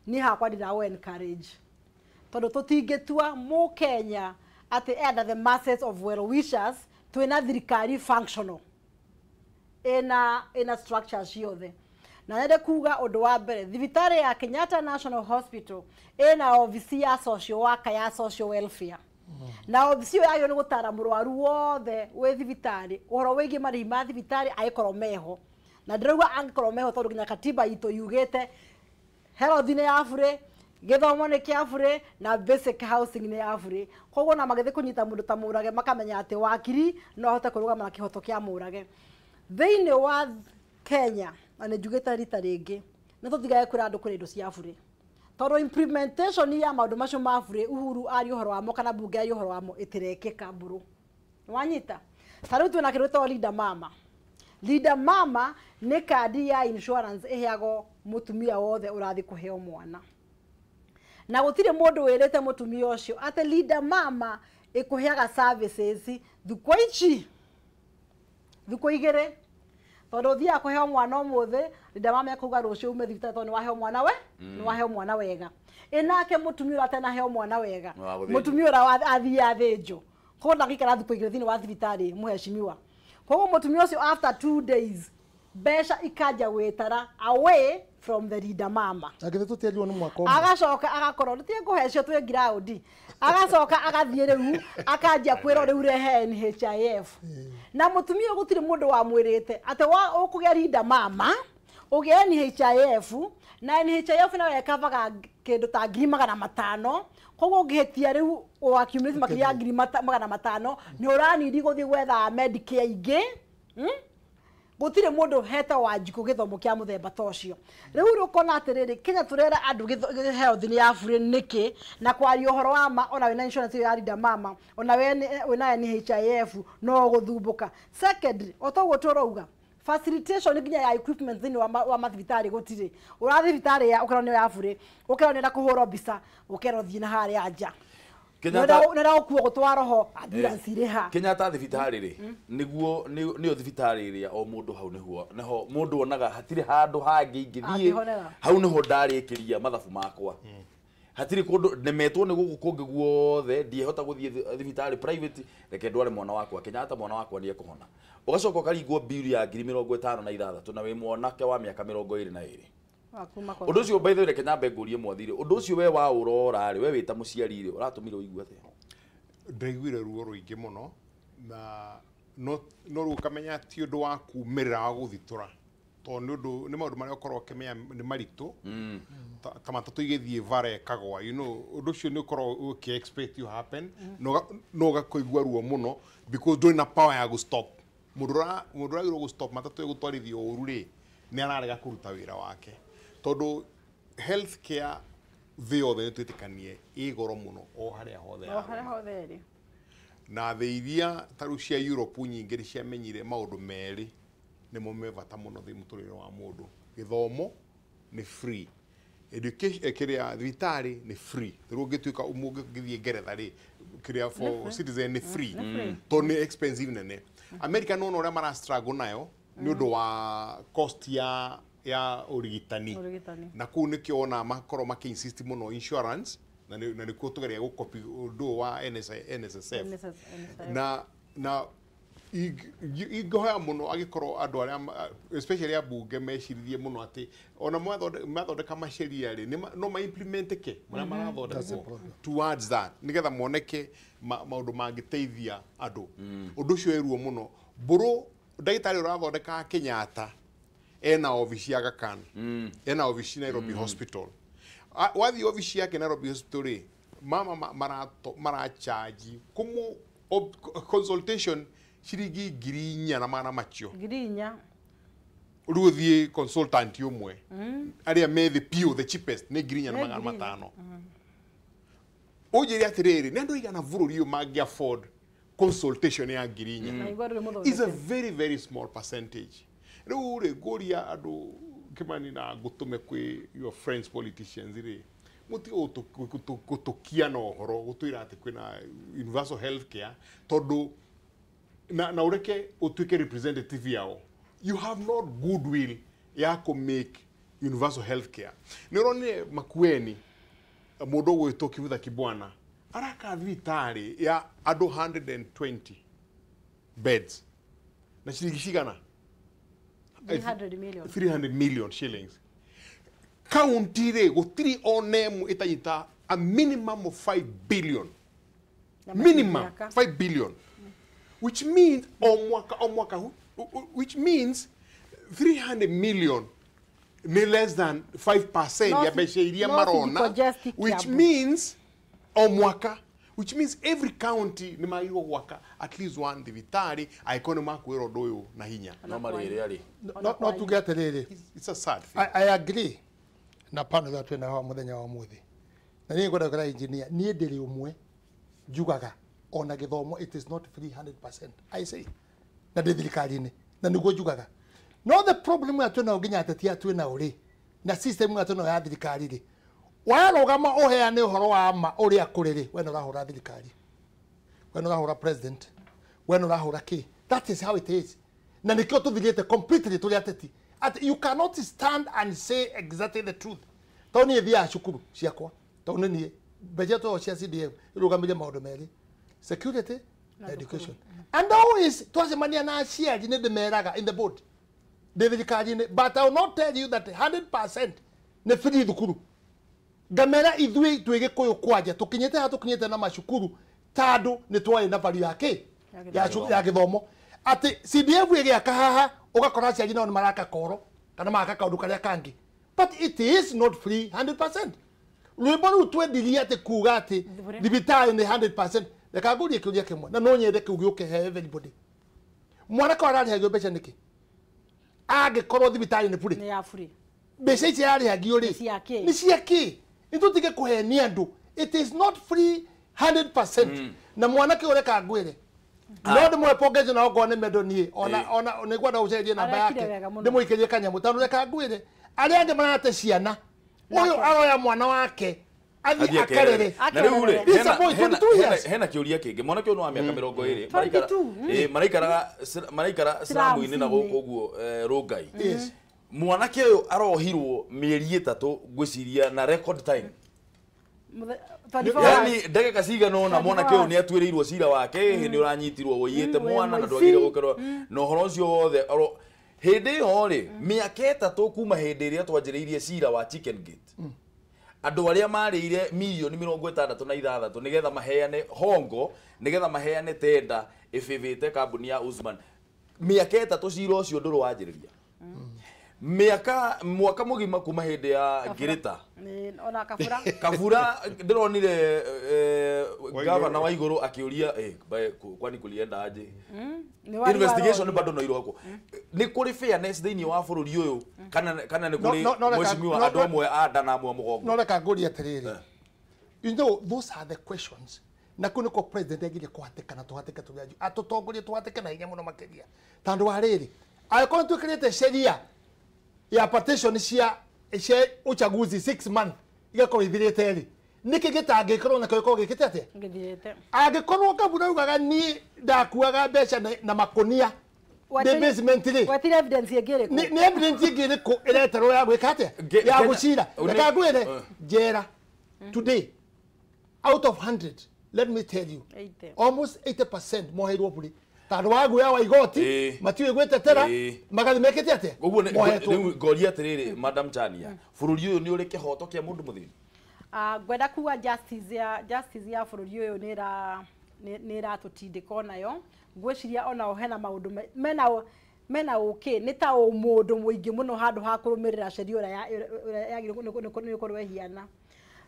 niĩ hakwa ndiraũ encourage, tondũ tũtingĩtua mũkenya atĩ under the masses of well wishers twĩna thirikari functional ĩna structure ciothe. Na nyende kuga ũndũ wa mbere, thibitarĩ ya Kenyatta National Hospital ĩna obici ya social worker ya social welfare, na obici ĩyo yagĩrĩirwo nĩ gũtara mũrwaru wothe wĩ thibitarĩ ũhoro wĩgiĩ marĩhi ma thibitarĩ angĩkorwo meho, na ndĩrauga angĩkorwo meho tondũ nginya katiba itũ yugĩte health nĩ ya bure, gĩthomo nĩ kĩa bure, na basic housing nĩ ya bure. Koguo ona magĩthiĩ kũnyita mũndũ ta Mũrage makamenya atĩ wakiri no ahote kũrũgama na kĩhoto kĩa Mũrage. Thĩinĩ wa Kenya, na nĩ njugĩte rita rĩngĩ, nĩ tũtigage kwĩra andũ kũrĩ indo cia bure, tondũ implementation ya maũndũ macio ma bure Uhuru aria ũhoro wamo kana mbunge aria ũhoro wamo ĩtirekĩka mbũrũ. Nĩwanyita? Ta rĩu twĩna kĩndũ gĩtagwo Linda Mama. Linda Mama nĩ kandi ya insurance ĩheagwo mũtumia wothe ũrathiĩ kũheo mwana, na gũtirĩ mũndũ wĩrĩte mũtumia ũcio atĩ Linda Mama ĩkũheaga services thikũ ici thikũ igĩrĩ, tondũ ũthiaga kũheo mwana ũmũthĩ, Linda Mama ekuga rũciũ ume thibitarĩ tondũ nĩwaheo mwana we, nĩwaheo mwana wega. Ĩnake mũtumia ũrĩa atanaheo mwana wega, mũtumia ũrĩa athiĩ athĩnjwo. Koguo ndangĩikara thikũ igĩrĩ thĩinĩ wa thibitarĩ mũheshimiwa. Koguo mũtumia ũcio after 2 days mbeca ikanja gwĩtara away from the Linda Mama. Agithe tutiarirwo nĩ mwaka ũmwe. Agacoka agakorwo nĩ ngũhecio twĩ ground. Agacoka agathiĩ rĩu akanjia kwĩrwo rĩu rehe NHIF. Na mũtumia ũyũ gũtirĩ mũndũ wamwĩrĩte atĩ wa ũkũgĩa Linda Mama ũgĩe NHIF na NHIF nayo ĩkavaga kĩndũ ta 500,000. Koguo ũngĩhĩtia rĩu o accumulate makĩria ya 500,000 nĩ ũranidi gũthiĩ gwetha Medicare ingĩ. Gũtirĩ mũndũ hete Wanjikũ gĩthomo kĩa mũthemba ta ũcio. Rĩu rĩ ũkona atĩrĩrĩ Kenya tũrera andũ health nĩ ya bure nĩkĩ na kwaria ũhoro wa ma ona wĩna insurance ya Linda Mama ona wĩna NHIF no gũthumbũka. Secondly, o toguo tũrauga facilitation nginya ya equipment thĩinĩ wa mathibitarĩ gũtirĩ. Ũrathiĩ thibitarĩ ya ũkerwo nĩ ya bure, ũkerwo nĩ kũhũrwo mbica, ũkerwo thiĩ na harĩa nja. Nĩũrenda gũkuo gũtwarwo ho ambulance irĩ ha. Kenyatta thibitarĩ rĩ nĩguo nĩyo thibitarĩ ĩrĩa o mũndũ hau nĩho nĩho mũndũ onaga hatirĩ handũ hangĩ ingĩthiĩ hau nĩho ndarĩkĩria mathabu makwa. Hatirĩ kũndũ nemetwo nĩ gũkũ kũngĩ guothe ndiehota gũthiĩ thibitarĩ private reke ndware mwana wakwa Kenyatta mwana wakwa nĩ ekũhona. Ũgacoka ũkaringwo bill ya 56,000 na wĩ mwanake wa mĩaka 22. Ũndũ ũcio by the way reke nyambe ngũrie mwathire ũndũ ũcio we wa ũrora rĩ we wĩ ta mũciari rĩ ũratũmire ũigue atĩa? Ndaiguire ruo rũingĩ mũno na no rĩu ũkamenya ti ũndũ wa kumĩrĩra wa gũthitũra tondũ nĩ ũndũ nĩ maũndũ marĩa ũkorwo ũkĩmenya nĩ maritũ ta matatũ igĩthiĩ bara ĩkagwa you know ũndũ ũcio nĩ ũkorwo ũkĩ expect you happen no ũgakũigua ruo mũno because ndũrĩ na power ya gũ-stop mũndũ ũragĩrwo gũ-stop matatũ ĩgũtwarithia ũru rĩ nĩ ararega kũruta wĩra wake tondũ health care thĩ yothe nĩ twĩtĩkanie ĩ goro mũno o harĩa hothe o harĩa hothe ĩrĩ. Na thĩ iria ta rĩu cia Europe nyingĩ nĩ ciamenyire maũndũ merĩ nĩmo me bata mũno thĩ mũtũrĩre wa mũndũ. Gĩthomo nĩ free, education kĩrĩa thibitarĩ nĩ free. Rĩu ũngĩtuĩka ũngĩthiĩ Ngeretha rĩ kĩrĩa for citizen nĩ free tondũ nĩ expensive nene. America nĩ wona ũrĩa mara struggle nayo nĩ ũndũ wa cost ya ũrigitani na kũu nĩkĩo wona makorwo makĩ insist mũno insurance na nĩkuo tũgeria gũcopy ũndũ wa NSSF na ingĩhoya mũno angĩkorwo andũ arĩa especially ambunge meciririe mũno atĩ ona mathondeka maceria rĩ no ma-implementeke marĩa marathondekwo towards that nĩgetha moneke maũndũ mangĩteithia andũ. Ũndũ ũcio wĩ ruo mũno. Mbũrũ ndagĩtarĩ ũrathondeka Kenyatta ena obici ya Aga Khan, ena obici Nairobi Hospital. Wathiĩ obici yake Nairobi Hospital rĩ mama maracharge kũmũ consultation ciringi 4,400 macio 4,000. Rĩu ũthiĩ consultant ũmwe arĩa me thĩ piũ the cheapest nĩ 4,500. Ũnjĩre atĩrĩrĩ nĩ andũ aigana bũrũri ũyũ mangĩ afford consultation ya 4,000? Is a very very small percentage. Rĩu rĩ ngũria andũ Kimani na ngũtũme kwĩ your friends politicians rĩ mũtige gũtũkia na ũhoro gũtwĩra atĩ kwĩna universal health care tondũ na ũreke ũtuĩke representative yao. You have not goodwill ya kũ make universal health care. Nĩ ũronire Makueni mũndũ ũgwĩtwo Kivutha Kibwana araka thibitarĩ ya andũ 120 beds na ciringi cigana? 300 million. 300 million shillings. County rĩ gũtirĩ ona ĩmwe ĩtanyita a minimum of 5 billion. Minimum 5 billion. Which means o mwaka which means 300 million ni less than 5% ya mbeca iria marona, which means o mwaka, which means every county nĩ magĩrĩirwo gwaka at least one thibitarĩ angĩkorwo nĩ makwĩra ũndũ ũyũ na hinya. No marĩrĩ arĩ no tuge atĩrĩrĩ, it's a sad thing. I agree na panel ĩrĩa twĩna haha mũthenya wa ũmũthĩ na niĩ ngwenda kwĩra engineer niĩ ndĩrĩ ũmwe njugaga ona gĩthomo it is not 300% I say na ndĩ thirikari-inĩ na nĩguo njugaga. No the problem ĩrĩa twĩnayo nginya ateti aya twĩnao rĩ na system ĩrĩa twĩnayo ya thirikari rĩ warũgama ũheane ũhoro wa ma ũrĩa kũrĩ rĩ we nĩ ũrahũra thirikari, we nĩ ũrahũra president, we nĩ ũrahũra kĩ. That is how it is. Na nĩkĩo tũthirĩte completely tũrĩ ateti at you cannot stand and say exactly the truth. Tondũ niĩ thiaga cukuru ciakwa tondũ nĩ niĩ mbeca tũyo cia CDF ĩrũgamĩrie maũndũ merĩ, security Education. And always twacemania na aciari nĩ ndĩmeraga in the board ndĩ thirikari-inĩ, but I will not tell you that 100% nĩ free thukuru. Ngamera ithuĩ twĩ Gĩkũyũ kwanja tũkinyĩte haha tũkinyĩte na macukuru tondũ nĩ twarĩ na value ya kĩ ya gĩthomo. Atĩ CDF ĩgĩaka haha ũgakora aciari nao nĩ maraka koro kana maraka kaũndũ karĩa kangĩ, but it is not free 100%. Rwĩmbo rũu twendirie atĩ kuga atĩ thibitarĩ nĩ 100%. Reka ngũrie kĩũria kĩmwe na no nyende kĩu gĩũke he everybody. Mwanake ararĩhagio mbeca nĩkĩ angĩkorwo thibitarĩ nĩ bure? Nĩ ya bure. Mbeca ici ararĩhagio rĩ nĩ cia kĩ? Nĩ tũtige kũhenia andũ. It is not free 100%. Na mwanake ũyũ reka ngwĩre, no ndĩmũhe pongezi na okorwo nĩ mendo niĩ ona nĩ ngwenda gũcenjia namba yake ndĩmũikĩrie kanyamũ, tondũ reka ngwĩre arĩa angĩ marate ciana, ũyũ aroya mwana wake athi akarere. Na rĩu rĩ, hena kĩũria kĩngĩ. Mwanake ũyũ nĩ wa mĩaka 20 maraikara ciramu-inĩ na gũkũ ũguo Rũngai. Mwanake ũyũ arohirwo mĩeri 3 ngwĩciria na record time. Yani ndagĩka cigana ũna mwanake ũyũ nĩ atuĩrĩirwo cira wake, nĩ ũranyitirwo ũiyĩte mwana na ndwagĩrĩire gũkerwo na ũhoro ũcio wothe. Hĩndĩ ĩyo rĩ, mĩaka 3 kuma hĩndĩ ĩrĩa twanjĩrĩirie cira wa Chicken Gate, andũ arĩa marĩire mirioni 66 nĩgetha maheane hongo, nĩgetha maheane tenda ĩbĩbĩte kambuni ya Usman, mĩaka 3 cira ũcio ndũrĩ wanjĩrĩria. Mĩaka mwaka mũgima kuma hĩndĩ ya Ngĩrĩta ona Kabura Kabura ndĩronire gavana wa igũrũ akĩũria kwani kulienda aje investigation bado no irokwo. Nĩ kũrĩ fairness thĩinĩ wa bũrũri ũyũ kana nĩ kũrĩ mheshimiwa andũ amwe a nda na amwe a mũgongo? No reka ngũrie atĩrĩrĩ, you know those are the questions na kũ nĩkuo president agire kũhatĩkana tũhatĩke tũrĩ anju atũtongorie tũhatĩke na hinya mũno makĩria, tondũ wa rĩrĩ angĩkorwo nĩtwĩkĩrĩte sheria ya partition cia uchaguzi 6 months igakorwo ithirĩte rĩ, nĩkĩ gĩtangĩkorwo nakĩo gĩkorwo gĩkĩte atĩa? Gĩthirĩte. Angĩkorwo Kabura augaga niĩ ndakuaga mbeca na makũnia ndĩ basement rĩ, wetire evidence ĩngĩ ĩrĩkũ? Nĩ evidence ĩngĩ ĩrĩkũ ĩreterwo ya gwĩka atĩa? Ya gũcira. Reka ngwĩre, njera today out of 100, let me tell you, almost 80% moheirwo bure tondũ wa guoya wa igoti matiũĩ gwĩtetera magathi mekĩte atĩa? Ũguo rĩu ngoria atĩrĩrĩ, Madam Chania, bũrũri ũyũ nĩ ũrĩ kĩhoto kĩa mũndũ mũthĩni? Ngwenda kuga justice ya bũrũri ũyũ nĩ ĩratũtindĩka onayo. Ngwĩciria onao hena maũndũ mena ũkĩ nĩ ta ũmũndũ mũingĩ mũno handũ ha kũrũmĩrĩra sheria ũrĩa yagĩrĩirwo nĩ gũkorwo ĩhiana,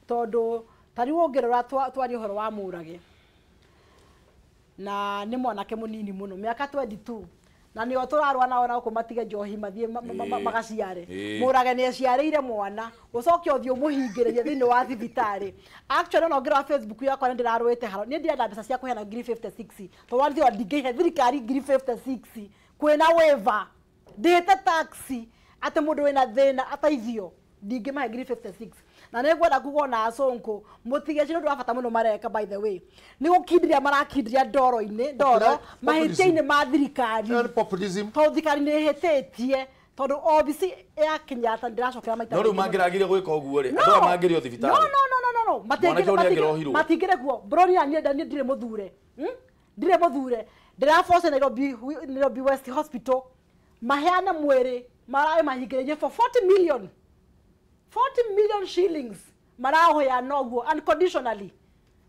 tondũ ta rĩu ũngĩrora twarie ũhoro wa Mũrage na nĩ mwanake mũnini mũno mĩaka 22 na nĩo tũrarũa nao na gũkũ matige njohi mathiĩ magaciare. Mũrage nĩ aciarĩire mwana ũcoke ũthiĩ ũmũhingĩrĩrie thĩinĩ wa thibitarĩ. Actually ona ũngĩrora Facebook yakwa nĩ ndĩrarũĩte haro, niĩ ndirenda mbeca cia kũheana 56,000 tondũ wathiĩ ndingĩhe thirikari 56,000 kwĩna waiver ndĩhĩte taxi atĩ mũndũ wĩna thĩna ateithio ndingĩmahe 56,000. Na nĩ ngwenda kuga ona Sonko mũtige nĩ ũndũ wa bata mũno mareka, by the way, nĩ gũkindiria marakindiria ndoro-inĩ ndoro mahĩtia-inĩ ma thirikari, tondũ thirikari nĩ ĩhĩtĩtie, tondũ obici ya Kenyatta ndĩracokera maita no rĩu mangĩragire gwĩka ũguo rĩ, andũ aya mangĩrĩ o thibitarĩ. No no no no no matingĩrĩ kuo. Broni niĩ ndirĩ mũthure, ndirĩ mũthure, ndĩraboce Nairobi West Hospital maheane mwĩrĩ maraĩ mahingĩrĩrie for 40 million 40 million shillings marahoya noguo unconditionally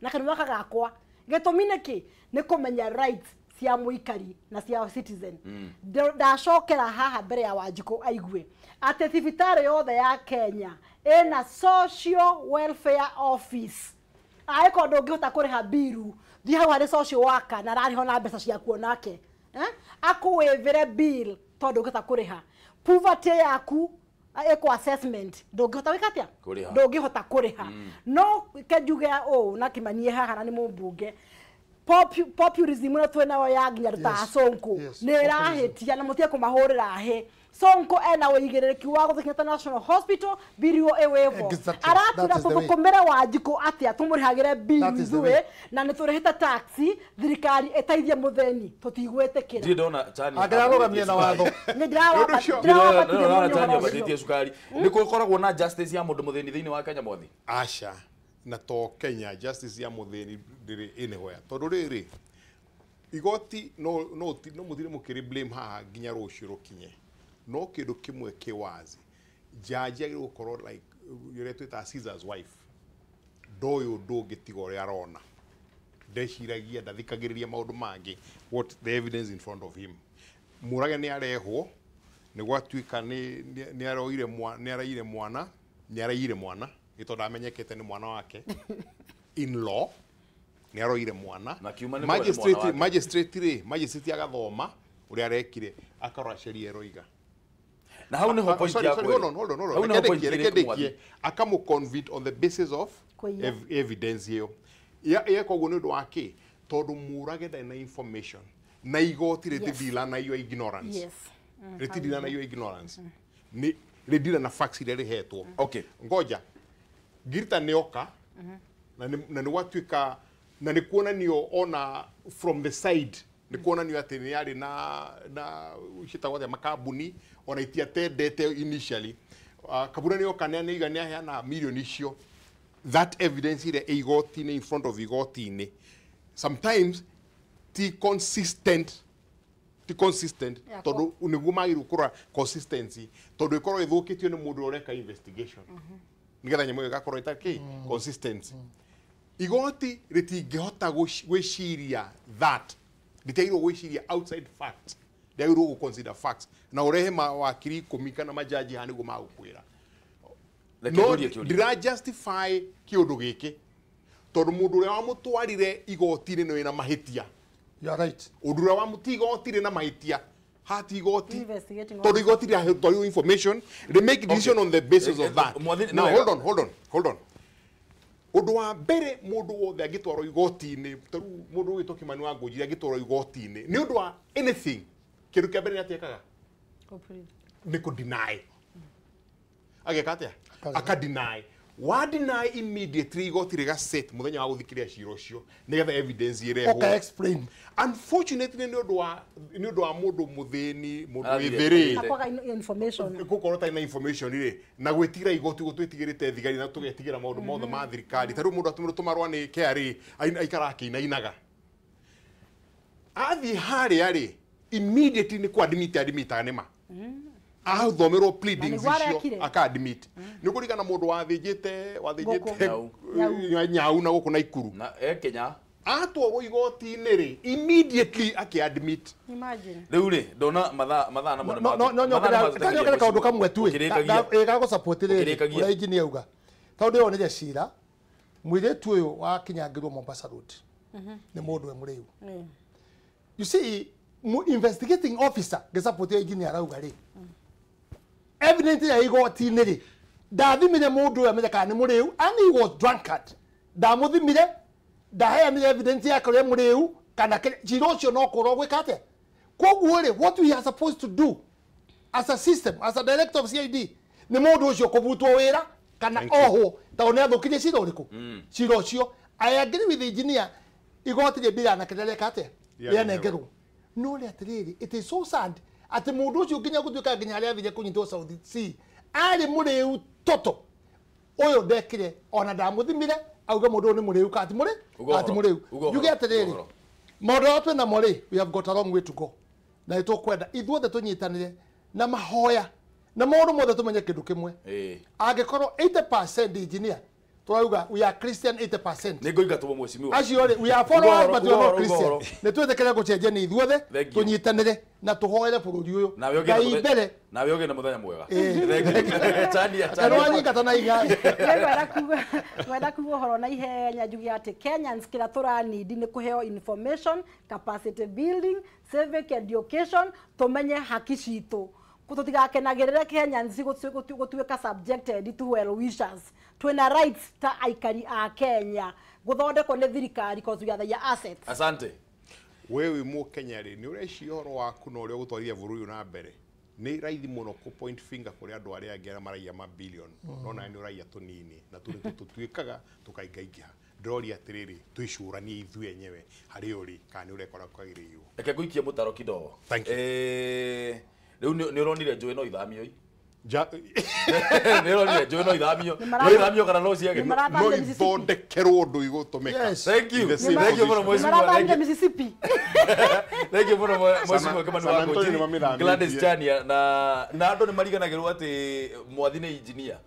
na kanua gaka gakwa. Gĩtũmi nĩkĩ? Nĩ kũmenya rights cia mũikari na cia citizen. Ndacokera haha mbere ya Wanjikũ aigue atĩ thibitarĩ yothe ya Kenya ĩna social welfare office. Angĩkorwo ndũngĩhota kũrĩha biru, thiĩ hau harĩ social worker na ararĩhwo na mbeca ciaku onake, akũwĩvĩre bill tondũ ndũngĩhota kũrĩha. Poverty yaku eko assessment ndũngĩhota gwĩka atĩa? Ndũngĩhota kũrĩha. No ke njuge ũũ na kĩmanie haha na nĩ mũmbunge, populism ĩno twĩ nayo ya nginya ta Sonko nĩ ĩrahĩtia na mũtige kũmahũrĩra hĩ. Sonko ena ũigĩrĩrĩki wa gũthiĩ Kenyatta National Hospital birio ĩwĩvo aratwĩra tũthũkũmĩre Wanjikũ atĩa tũmũrĩhagĩre bill ithuĩ na nĩ tũrĩhĩte taxi thirikari ĩteithie mũthĩni tũtigwĩtĩkĩra. Ndirĩ ndona Chania angĩrarũgamia na watho. Nĩ ndĩrawambatithia ambatĩtie cukari. Nĩ gũkoragwo na justice ya mũndũ mũthĩni thĩinĩ wa Kenya mwathi? Aca, na to Kenya justice ya mũthĩni ndĩrĩ anywhere, tondũ rĩrĩ Igoti no no no muthire mukiri blame haha nginya rucio rukinye. No kindu kimwe ki wazi. Jaji agĩrĩirwo gũkorwo like ũrĩa twĩtaga Caesar's wife. Ndoĩ ũndũ ũngĩ tiga ũrĩa arona. Ndeciragia ndathikagĩrĩria maũndũ mangĩ what the evidence in front of him. Mũrage nĩ arehwo nĩ gwatuĩka nĩ aroire mwana nĩ araire mwana nĩ araire mwana nĩ tondũ amenyekete nĩ mwana wake in law nĩ aroire mwana. Magistrate magistrate rĩ magistrate agathoma ũrĩa arekire akarora sheria ĩroiga. Na hau niho point ya hold on hold on hold on reke akamu convict on the basis of evidence iyo ya koguo nĩ ũndũ wa kĩ tondũ Mũrage ndarĩ na information na igoti rĩtithila na iyo ignorance. Yes. Rĩtithila na iyo ignorance ni rĩndira na facts iria rĩhetwo. Okay, ngoja Ngirita nĩoka na nĩ gwatuĩka na nĩ kuonanio ona from the side nĩ kuonanio atĩ nĩ yarĩ na ciĩtagwo atĩa makambuni ona itiatendete initially. Kabura nĩoka nĩ nĩ aheana milioni icio. That evidence ĩrĩa ĩ igoti-inĩ in front of igoti-inĩ sometimes ti consistent tondũ nĩguo magĩrĩirwo kũrora consistency tondũ ĩkorwo ĩthũkĩtio nĩ mũndũ ũreka investigation nĩgetha nyamũ ĩyo ĩgakorwo ĩtakĩ consistency. Igoti rĩtingĩhota gwĩciria that rĩtiagĩrĩirwo gwĩciria outside facts, rĩagĩrĩirwo gũ consider facts na ũrehe mawakiri 10 kana majaji haha nĩguo magũkwĩra. No ndĩra justify kĩũndũ gĩkĩ tondũ mũndũ ũrĩa wamũtwarire igoti-inĩ nĩ wĩna mahĩtia. You are right. Ũndũ ũrĩa wamũti igoti-inĩ na mahĩtia hati igoti tondũ igoti rĩatwarirwo information they make decision on the basis of that. Now hold on hold on hold on. Ũndũ wa mbere mũndũ wothe angĩtwarwo igoti-inĩ ta rĩu mũndũ ũgwĩtwo Kimani wa Ngũnjiri angĩtwarwo igoti-inĩ nĩ ũndũ wa anything kĩndũ kĩa mbere nĩ atĩekaga nĩ kũ deny. Ageka atĩa? Aka deny. Wa deny immediately igoti rĩga set mũthenya wa gũthikĩrĩria cira ũcio nĩgetha evidence ĩrehwo. Okay, explain. Unfortunately nĩ ũndũ wa mũndũ mũthĩni mũndũ wĩthĩ akwaga information gũkorwo ũtarĩ na information rĩ na gwĩtigĩra igoti gũtwĩtigĩrĩte thigari na tũgetigĩra maũndũ mothe ma thirikari ta rĩu mũndũ atũmĩrwo tũmarũa nĩ KRA aikara akĩinainaga athiĩ harĩa rĩ immediately nĩ kũ admit nĩ ma athomerwo pleadings icio aka admit nĩ kũringana mũndũ wathĩnjĩte nyau na gũkũ Naikuru na Kenya atwarwo igoti-inĩ rĩ immediately akĩ admit. Imagine rĩu rĩ ndona mathaa na no no nyongere kaũndũ kamwe tu ĩ gagũ rĩrĩ ũrĩa engineer auga tondũ ndĩronire cira mũirĩtu ũyũ wakinyangĩrwo Mombasa Road nĩ mũndũ we mũrĩu. You see investigating officer gĩsupport engineer arauga rĩ evidence ya igoti-inĩ rĩ ndathimire mũndũ ũyũ amenye kana nĩ mũrĩu and he was drunkard ndamuthimire ndaheanire evidence yake ũrĩa mũrĩu kana cira ũcio no kũrwo gwĩka atĩa. Koguo rĩ what we are supposed to do as a system as a director of CID nĩ mũndũ ũcio kũbutwo wĩra kana ohwo tondũ nĩ athũkirie cira ũrĩkũ cira ũcio. I agree with the engineer igoti rĩmbira kĩrĩa rĩeka atĩa rĩanengerwo no rĩ atĩrĩrĩ it is so sad atĩ mũndũ ũcio nginya gũtuĩka nginya harĩa athire kũnyitwo South C arĩ mũrĩu toto ũyũ ndekire ona ndamuthimire auge mũndũ ũyũ nĩ mũrĩu kana ti mũrĩu njuge atĩrĩrĩ maũndũ marĩa twĩ namo rĩ we have got a long way to go na nĩtũkwenda ithuothe tũnyitanĩre na mahoya na maũndũ mothe tũmenye kĩndũ kĩmwe angĩkorwo 80% engineer turauga we are Christian 80%. Nĩ ngũingatwo mheshimiwa. Acio rĩ we are followers but we are not Christian. Nĩ twĩtĩkĩre gũcenjia nĩ ithuothe tũnyitanĩre na tũhoere bũrũri ũyũ. Ngai mbere. Nawe ũgĩe na mũthenya mwega. Tania Tania. Wanyingata na inya. Ngwenda kuga ũhoro na ihenya njuge atĩ Kenyans kĩrĩa tũranindi nĩ kũheo information, capacity building, civic education, tũmenye haki citũ. Tũtigakenagĩrĩre Kenyans gũtuĩka subjected to well wishers. Twĩna rights ta aikari a Kenya gũthondekwo nĩ thirikari cause we are their assets. Asante. We wĩ Mũkenya rĩ nĩ ũreciria ũhoro waku na ũrĩa ũgũtwarithia bũrũri ũyũ na mbere nĩ raithi mũno kũ point finger kũrĩ andũ arĩa angĩ arĩa maraiya mabilioni no nawe nĩ ũraiya tũnini na tũrĩ tũtuĩkaga tũkaingaingĩha. Ndĩroria atĩrĩrĩ twĩcũranie ithuĩ enyewe harĩ ũrĩ kana nĩ ũrekora kwagĩrĩirwo. Reke ngũikie mũtaro kidogo. Thank you. Rĩu nĩ ũronire njũĩ no ithamio. Nĩronire njũĩ no ithamio. No ithamio kana no ciage. No ithondekerwo ũndũ igũtũmĩka. Thank you. Thank you mũno mheshimiwa. Nĩmarathamire Mississippi. Thank you mũno mheshimiwa Kimani San Antonio wa nĩmamithamĩtie. Gladys Chania na andũ nĩ mariganagĩrwo atĩ Mwathi nĩ engineer.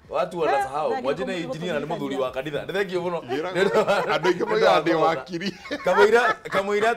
Watu wanasahau Mwathi nĩ engineer na nĩ mũthuri wa kanitha. Thank you mũno. Andũ aingĩ moigaga ndĩ wakiri. Kamũira